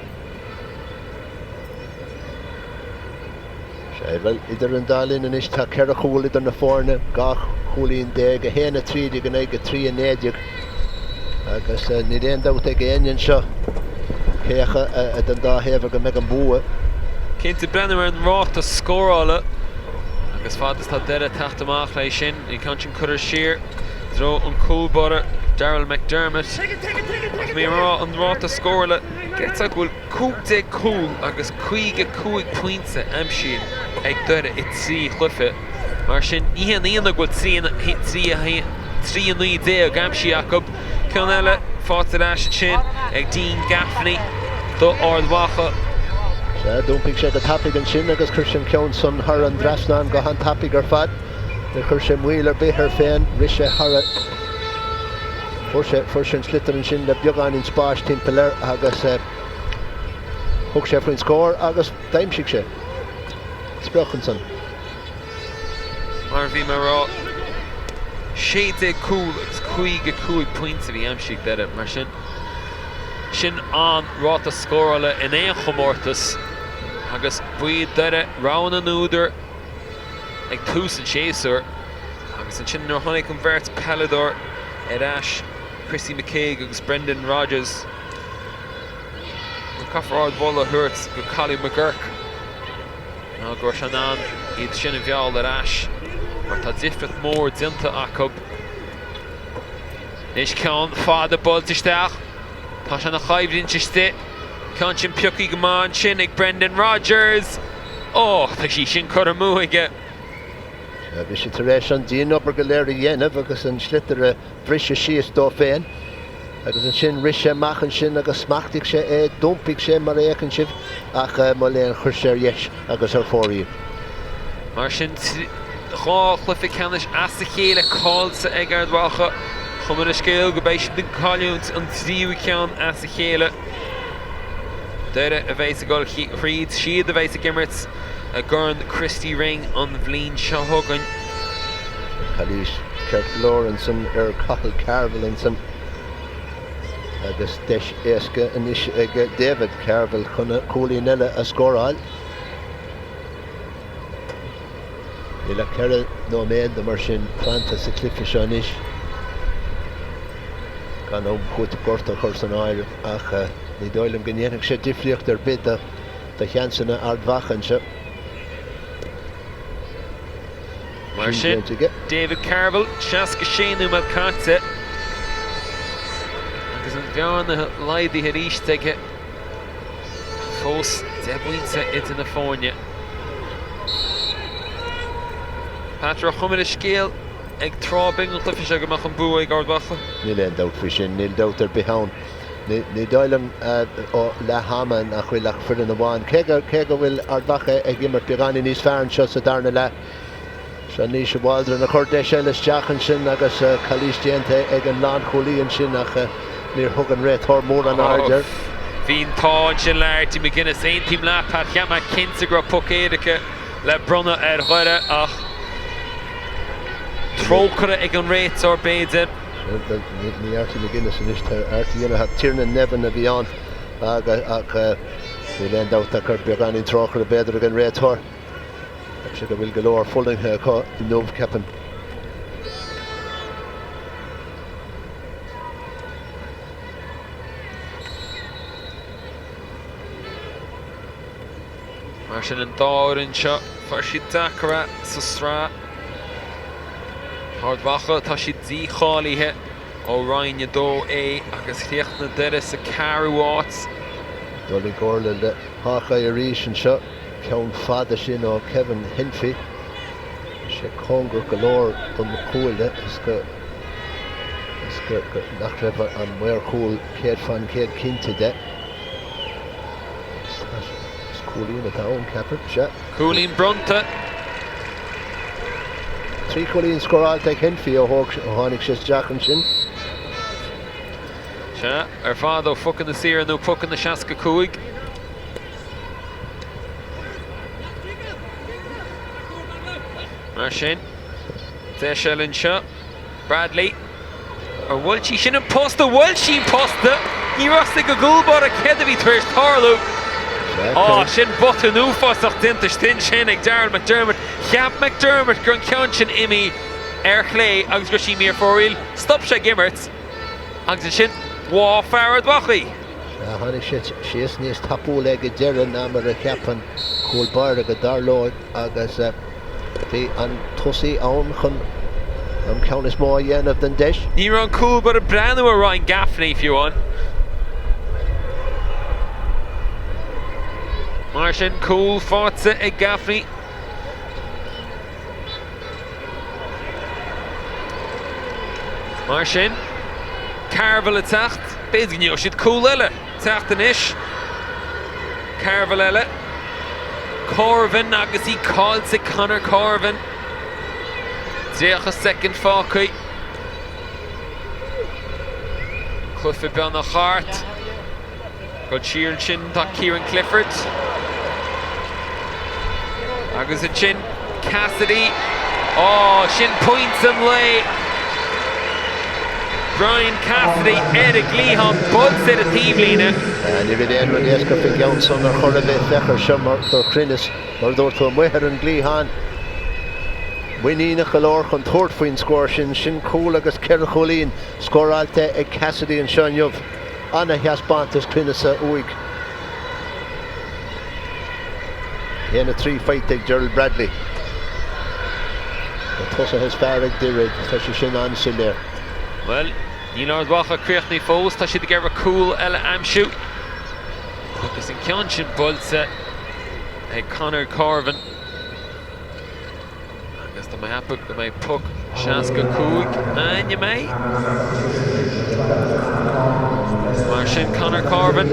Sea, bhuel, idir an dá linn anois tá ceithre chúl idir na foirne, 12 chúilín, 1, 13 in aghaidh 3, 19, agus níl aon dabht ag éinne anseo cé acu den dá thaobh go mbeidh an bua. Cinnte, breathnú ar an ráta scórála agus fad is tá Doire ag teacht amach leis sin, an ceann sin curtha siar i dtreo an cúlbáire. Daryl McDermott. Ach mé ag rá an ráta scórála, deirtear go bhfuil 15 cúl agus 55 pointe aimsithe ag Doire i dtrí chluiche. Mar sin, ní haon ionadh go bhfuil 3 19 aimsithe acu. Ceann eile faighte ar ais ansin ag Dean Gaffney do Ard Mhacha. Sea, d'iompaigh sé go tapaidh ansin agus chuir sé an ceann san thar an dtrasnán go han-tapaidh ar fad. Níor chuir sé moill ar bith air féin, rith sé thar a. Fuair sé, fuair sé an sliotar ansin le beagáinín spáis timpeall air agus thug sé faoin scór agus d'aimsigh sé sprioc ansan. Mar a bhí mé a rá, 16 cúl agus 55 pointe a bhí aimsithe ag Doire, mar sin, sin an ráta scórála in aon chomórtas agus ba iad Doire rogha na n-údar ag tús an tséasúir agus ansin nuair a tháinig an bheirt peileadóir ar ais, Chrissy McKaigue agus Brendan Rogers, caithfear ardmholadh a thabhairt do Colin McGurk. ná go raibh sé in ann iad sin a mhealladh ar ais mar tá difríocht mhór déanta acu. Anois ceann fada buailte isteach. Tá sé ina choimhlint istigh. Ceann sin pioctha go maith ansin ag Brendan Rogers. Ó, tá sí sin curtha amú aige. Bhí sé tar éis an dianobair go léir a dhéanamh agus an sliotar a bhriseadh síos dó féin agus ansin rith sé amach ansin agus smachtaigh sé é, d'iompaigh sé mar a fheiceann sibh ach mo léan chuir sé ar dheis agus ar fóraoil. Mar sin, 2 chluiche ceannais as a chéile caillte ag Ard Mhacha. Cuma ar an scéal go mbeidh siad ag cailliúint an tríú ceann as a chéile. Doire a bheas ag dul thríd, siad a bheas ag imirt i gCorn Christy Ring an bhliain seo chugainn. Calaois ceart go leor ansan ar Cathal Carville ansan agus deis éasca anois ag David Carville chun cúilín eile a scóráil. Níl ach 4 nóiméad nó mar sin fanta sa chluiche seo anois, gan am cúitimh gorta a chur san áireamh, ach ní dóigh liom go ndéanfadh sé difríocht ar bith do sheansanna Ard Mhacha anseo. Mar sin, David Carville, 66 nóiméad caite agus an bhearna laghdaithe arís aige. Fós 10 bpointe idir na foirne. Pat, raibh cuma ar an scéal ag tráth binn an chluiche seo go mbeadh an bua ag Ard Mhacha? Níl aon dabht faoi sin, níl dabht ar bith ann. Ní dóigh liom ó leath ama nach bhfuil ach foireann amháin, cé go cé go bhfuil Ard Mhacha ag imirt beagáinín níos fearr anseo sa darna leath. Seo Naoise Waldron a chuir deis eile isteach ansin agus calaois déanta ag an lánchúlaí ansin ach níor thug an réiteoir mórán aird air. Bhí an t-ádh ansin le Artie McGuinness. Aontaím leat, Pat. Cheap mé cinnte go raibh poc éirice le bronnadh ar Dhoire ach trócaire ag an réiteoir b'fhéidir. Ní Artie McGuinness anois, tá Artie imithe ach Tiernan Nevin a bhí ann ach níl aon dabht ach gur beagáinín trócaire b'fhéidir ag an réiteoir. Cheap sé go bhfuil go leor fulaingthe acu inniu, ceapaim. Mar sin an dá fhoireann seo, fuair siad deacair é sa tsraith. Ard Mhacha, tá siad dícháilithe ó Roinn 2A agus chríochnaigh Doire sa ceathrú háit. Dul i gcomhairle le Hawkeye arís anseo, ceann fada sin ó Kevin Hinphey. Bhí sé cóngarach go leor don chuaille is go is go nach raibh an maor cúil 100% cinnte de. Is cúilín atá ann, ceapaim. Sea. Cúilín bronnta. 3 chúilín scóráilte ag Hinphey ó tháinig sé isteach ansin. Sea, ar fad ó phocanna saora nó pocanna 65. Mar sin, deis eile anseo. Bradley. Ar bhuail sí sin an posta? Bhuail sí an posta! Ní raibh a fhios ag an gcúl báire céard a bhí tar éis tarlú. Á, sin botún uafásach déanta istigh ansin ag Daryl McDermott. Cheap McDermott go raibh an ceann sin imithe ar chlé agus go raibh sí imithe ar fóraoil. Stop sé ag imirt agus ansin bháigh fear Ard Mhacha í. Sea, tháinig sé síos níos tapúla ag an deireadh ná mar a cheap an cúl báire go dtarlódh agus. Bhí an tosaí ann chun An ceann is mó a dhéanamh den deis. Ní raibh an cúl báire ag breathnú ar Ryan Gaffney fiú amháin. Mar sin, cúl faighte ag Gaffney. Mar sin, Cearbhall ag teacht. B'fhéidir go ngeobhaidh siad cúl eile. Teacht anois. Cearbhall eile. Corvan agus í caillte Conor Corvan. 30 soicind fágtha. Cluiche beagnach thart. Dul siar ansin tá Kieran Clifford. Agus ansin Cassidy. Ó, sin pointe an lae. Brian Cassidy ar an gcliathán, buailte ar an taobhlíne. Ní raibh aon rud éasca faoin gceann san ar chor ar bith. Féach air seo mar do chruinneas, mar a dúirt tú, amuigh ar an gcliathán. Muiníneach go leor chun tabhairt faoin scór sin. Sin cúl agus 4 chúilín scóráilte ag Cassidy anseo inniu. Ana-thaispeántas cruinneasa uaidh. 1-3 faighte ag Gerald Bradley. Na tosaithe is fearr ag Doire, tá sé sin an-soiléir. Bhuel, níl Ard Mhacha críochnaithe fós, tá siad ag iarraidh cúl eile a aimsiú. Agus an ceann sin buailte ag Conor Corvan. Agus tá mé ag ceapadh go mbeidh poc 65 againn, an mbeidh? Mar sin Conor Corvan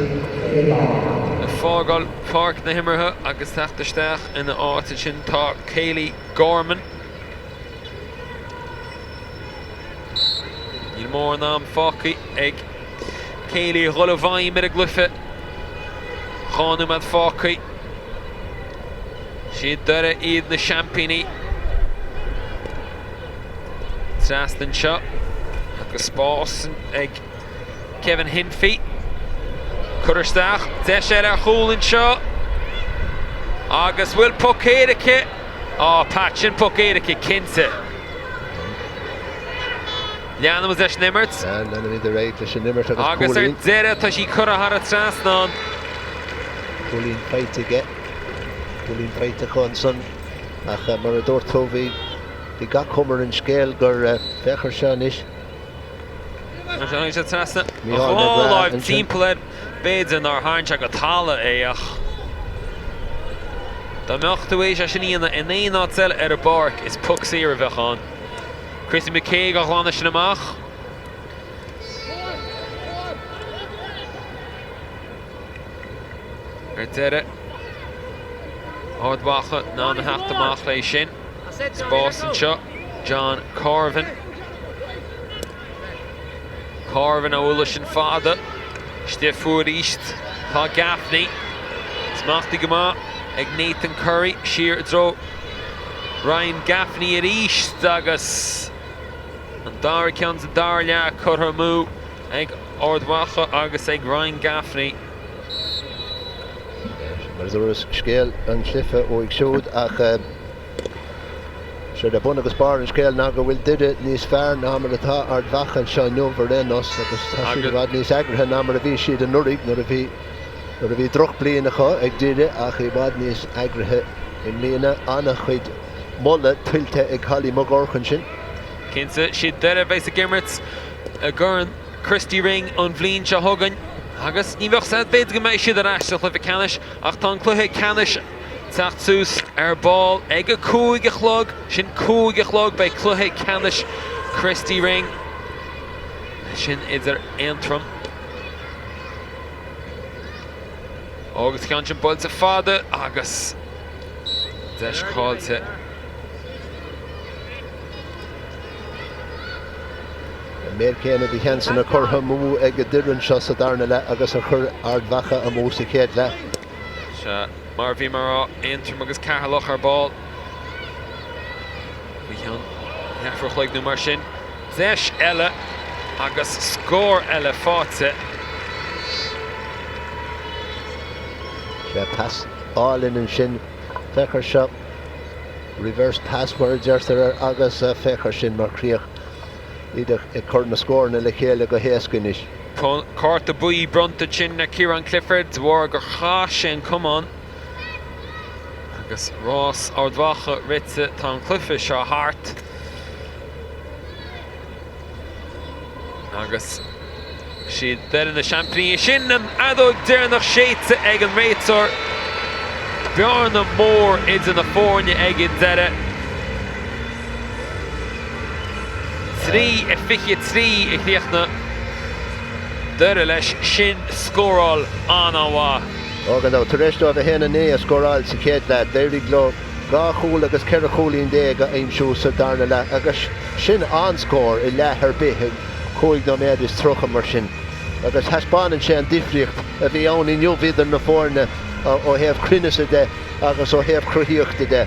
ag fágáil pháirc na himeartha agus teacht isteach ina áit ansin tá Kayleigh Gorman. Níl mórán am fágtha ag Kayleigh a dhul i bhfeidhm ar an gcluiche. 2 nóiméad fágtha. Siad Doire iad na seaimpíní. Trasna anseo agus spás ag Kevin Hinphey. Cur isteach, deis eile ar chúl anseo. Agus bhfuil poc éirice? Á, Pat, sin poc éirice, cinnte. Leanfaimid leis an imirt. Leanfaimid ar aghaidh leis an imirt agus cúilín. Agus ar deireadh tá sí curtha thar an trasnán. Cúilín faighte aige. Cúilín faighte acu ansan ach mar a dúirt tú bhí bhí gach cuma ar an scéal gur féach ar seo anois. Tháinig sé trasna. A dhá láimh timpeall air. B'fhéidir nár tharraing sé go talamh é ach dá mbeadh tú théis é sin a dhéanamh in aon áit eile ar an bpáirc is poc saor a bheadh ann. Chrissy McKaigue á ghlanadh sin amach. Ar deireadh, Ard Mhacha in ann a theacht amach léi sin. Spás anseo, John Corvan. Corvan á bhualadh sin fada. Istigh fúthu arís tá Gaffney. Smachtaithe go maith ag Nathan Curry siar i dtreo Ryan Gaffney arís agus an dara ceann sa dara leath curtha amú ag Ard Mhacha agus ag Ryan Gaffney. Mar a dúras, scéal an chluiche uaidh siúd ach séard é bun agus barr an scéil ná go bhfuil Doire níos fearr ná mar atá Ard Mhacha anseo inniu ar aon nós agus tá siad i bhfad níos eagraithe ná mar a bhí siad anuraidh nuair a bhí nuair a bhí drochbliain acu ag Doire ach i bhfad níos eagraithe i mbliana. An-chuid moladh tuillte ag Holly Mag Mhurchú ansin. Cinnte, siad Doire a bheas ag imirt i gCorn Christy Ring an bhliain seo chugainn agus ní bheadh said, b'fhéidir go mbeidh siad ar ais sa chluiche ceannais ach tá an cluiche ceannais teacht suas ar ball ag a 5 a chlog, sin 5 a chlog, beidh cluiche ceannais Christy Ring, sin idir Aontroim agus ceann sin buailte fada agus deis caillte. An méid céanna de sheansanna curtha amú ag Doire anseo sa darna leath agus a chuir Ard Mhacha amú sa chéad leath. Sea, mar a bhí mé a rá, Aontroim agus Ceatharlach ar ball. Faoi cheann leathuair a chloig nó mar sin. Deis eile agus scór eile faighte. Sea, pas álainn ansin. Féach ar seo. Reverse pass mar a deirtear air agus féach ar sin mar chríoch. Iad ag cur na scóranna le chéile go héasca anois. Cárta buí bronnta ansin ar Ciarán Clifford de bharr gur chaith sé an camán agus rás Ard Mhacha rite. Tá an cluiche seo thart. Agus siad Doire na seaimpíní. Sin an fheadóg deireanach séidte ag an réiteoir. Bearna mór idir na foirne ag an deireadh. 3-23 a chríochnaigh Doire leis. Sin scóráil an-mhaith. Ó, gan dabht. Tar éis dóibh 1-9 a scóráil sa chéad leath, d'éirigh leo dhá chúl agus 14 chúilín a aimsiú sa darna leath agus sin an-scór i leath ar bith, 5 nóiméad is 30 mar sin. Agus thaispeánann sé an difríocht a bhí ann inniu idir na foirne ó thaobh cruinneasa de agus ó thaobh cruthaíochta de.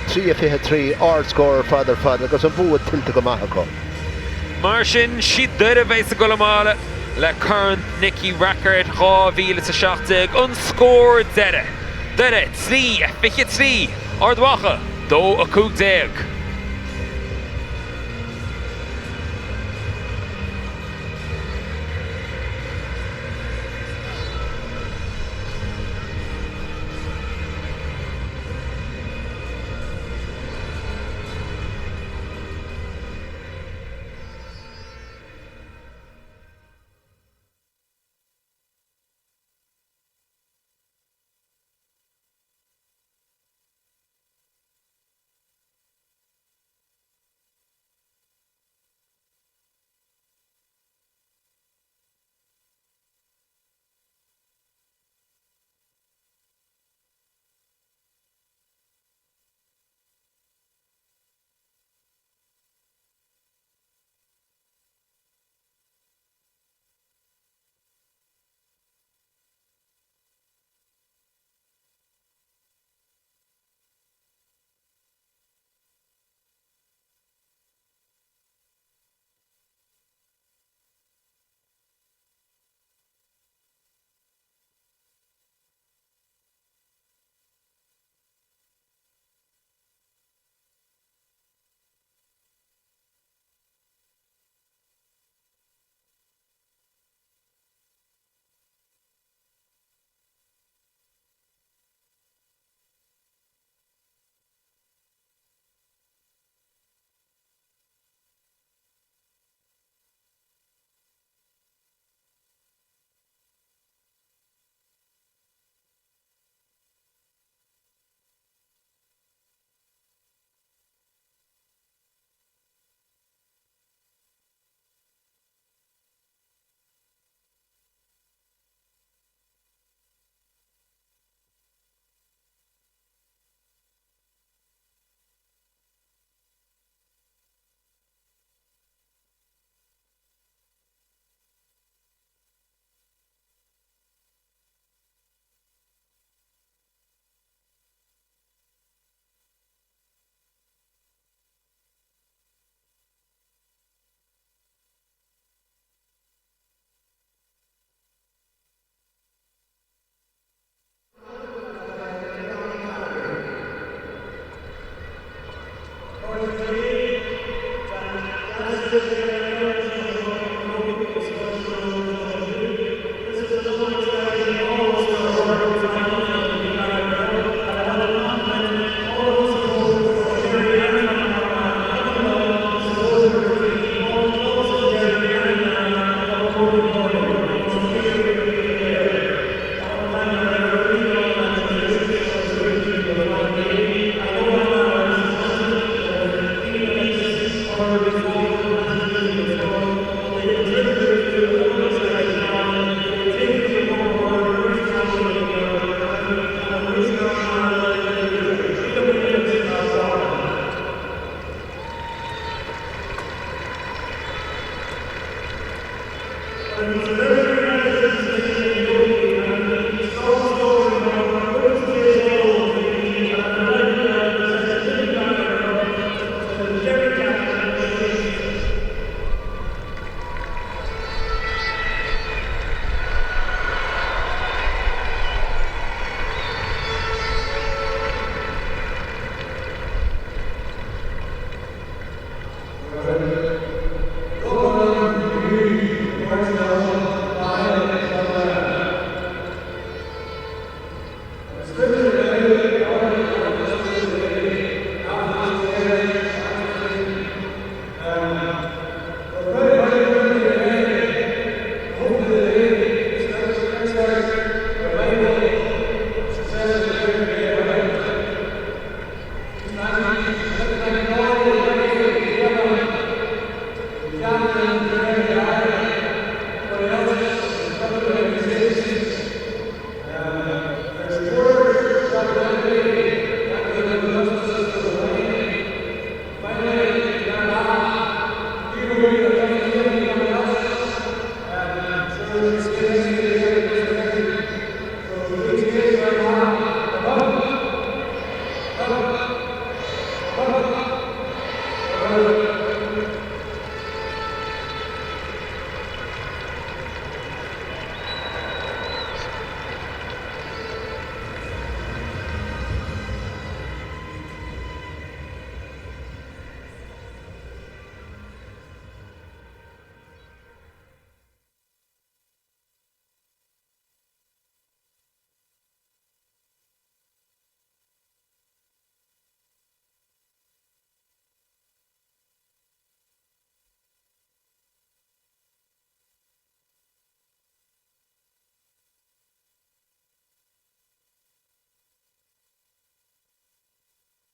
3-23, ardscór ar fad ar fad agus an bua tuillte go maith acu. Mar sin, siad Doire a bheas ag dul abhaile le Corn Nicky Rackard 2017, an scór deiridh, Doire 3, 23, Ard Mhacha 2, 15.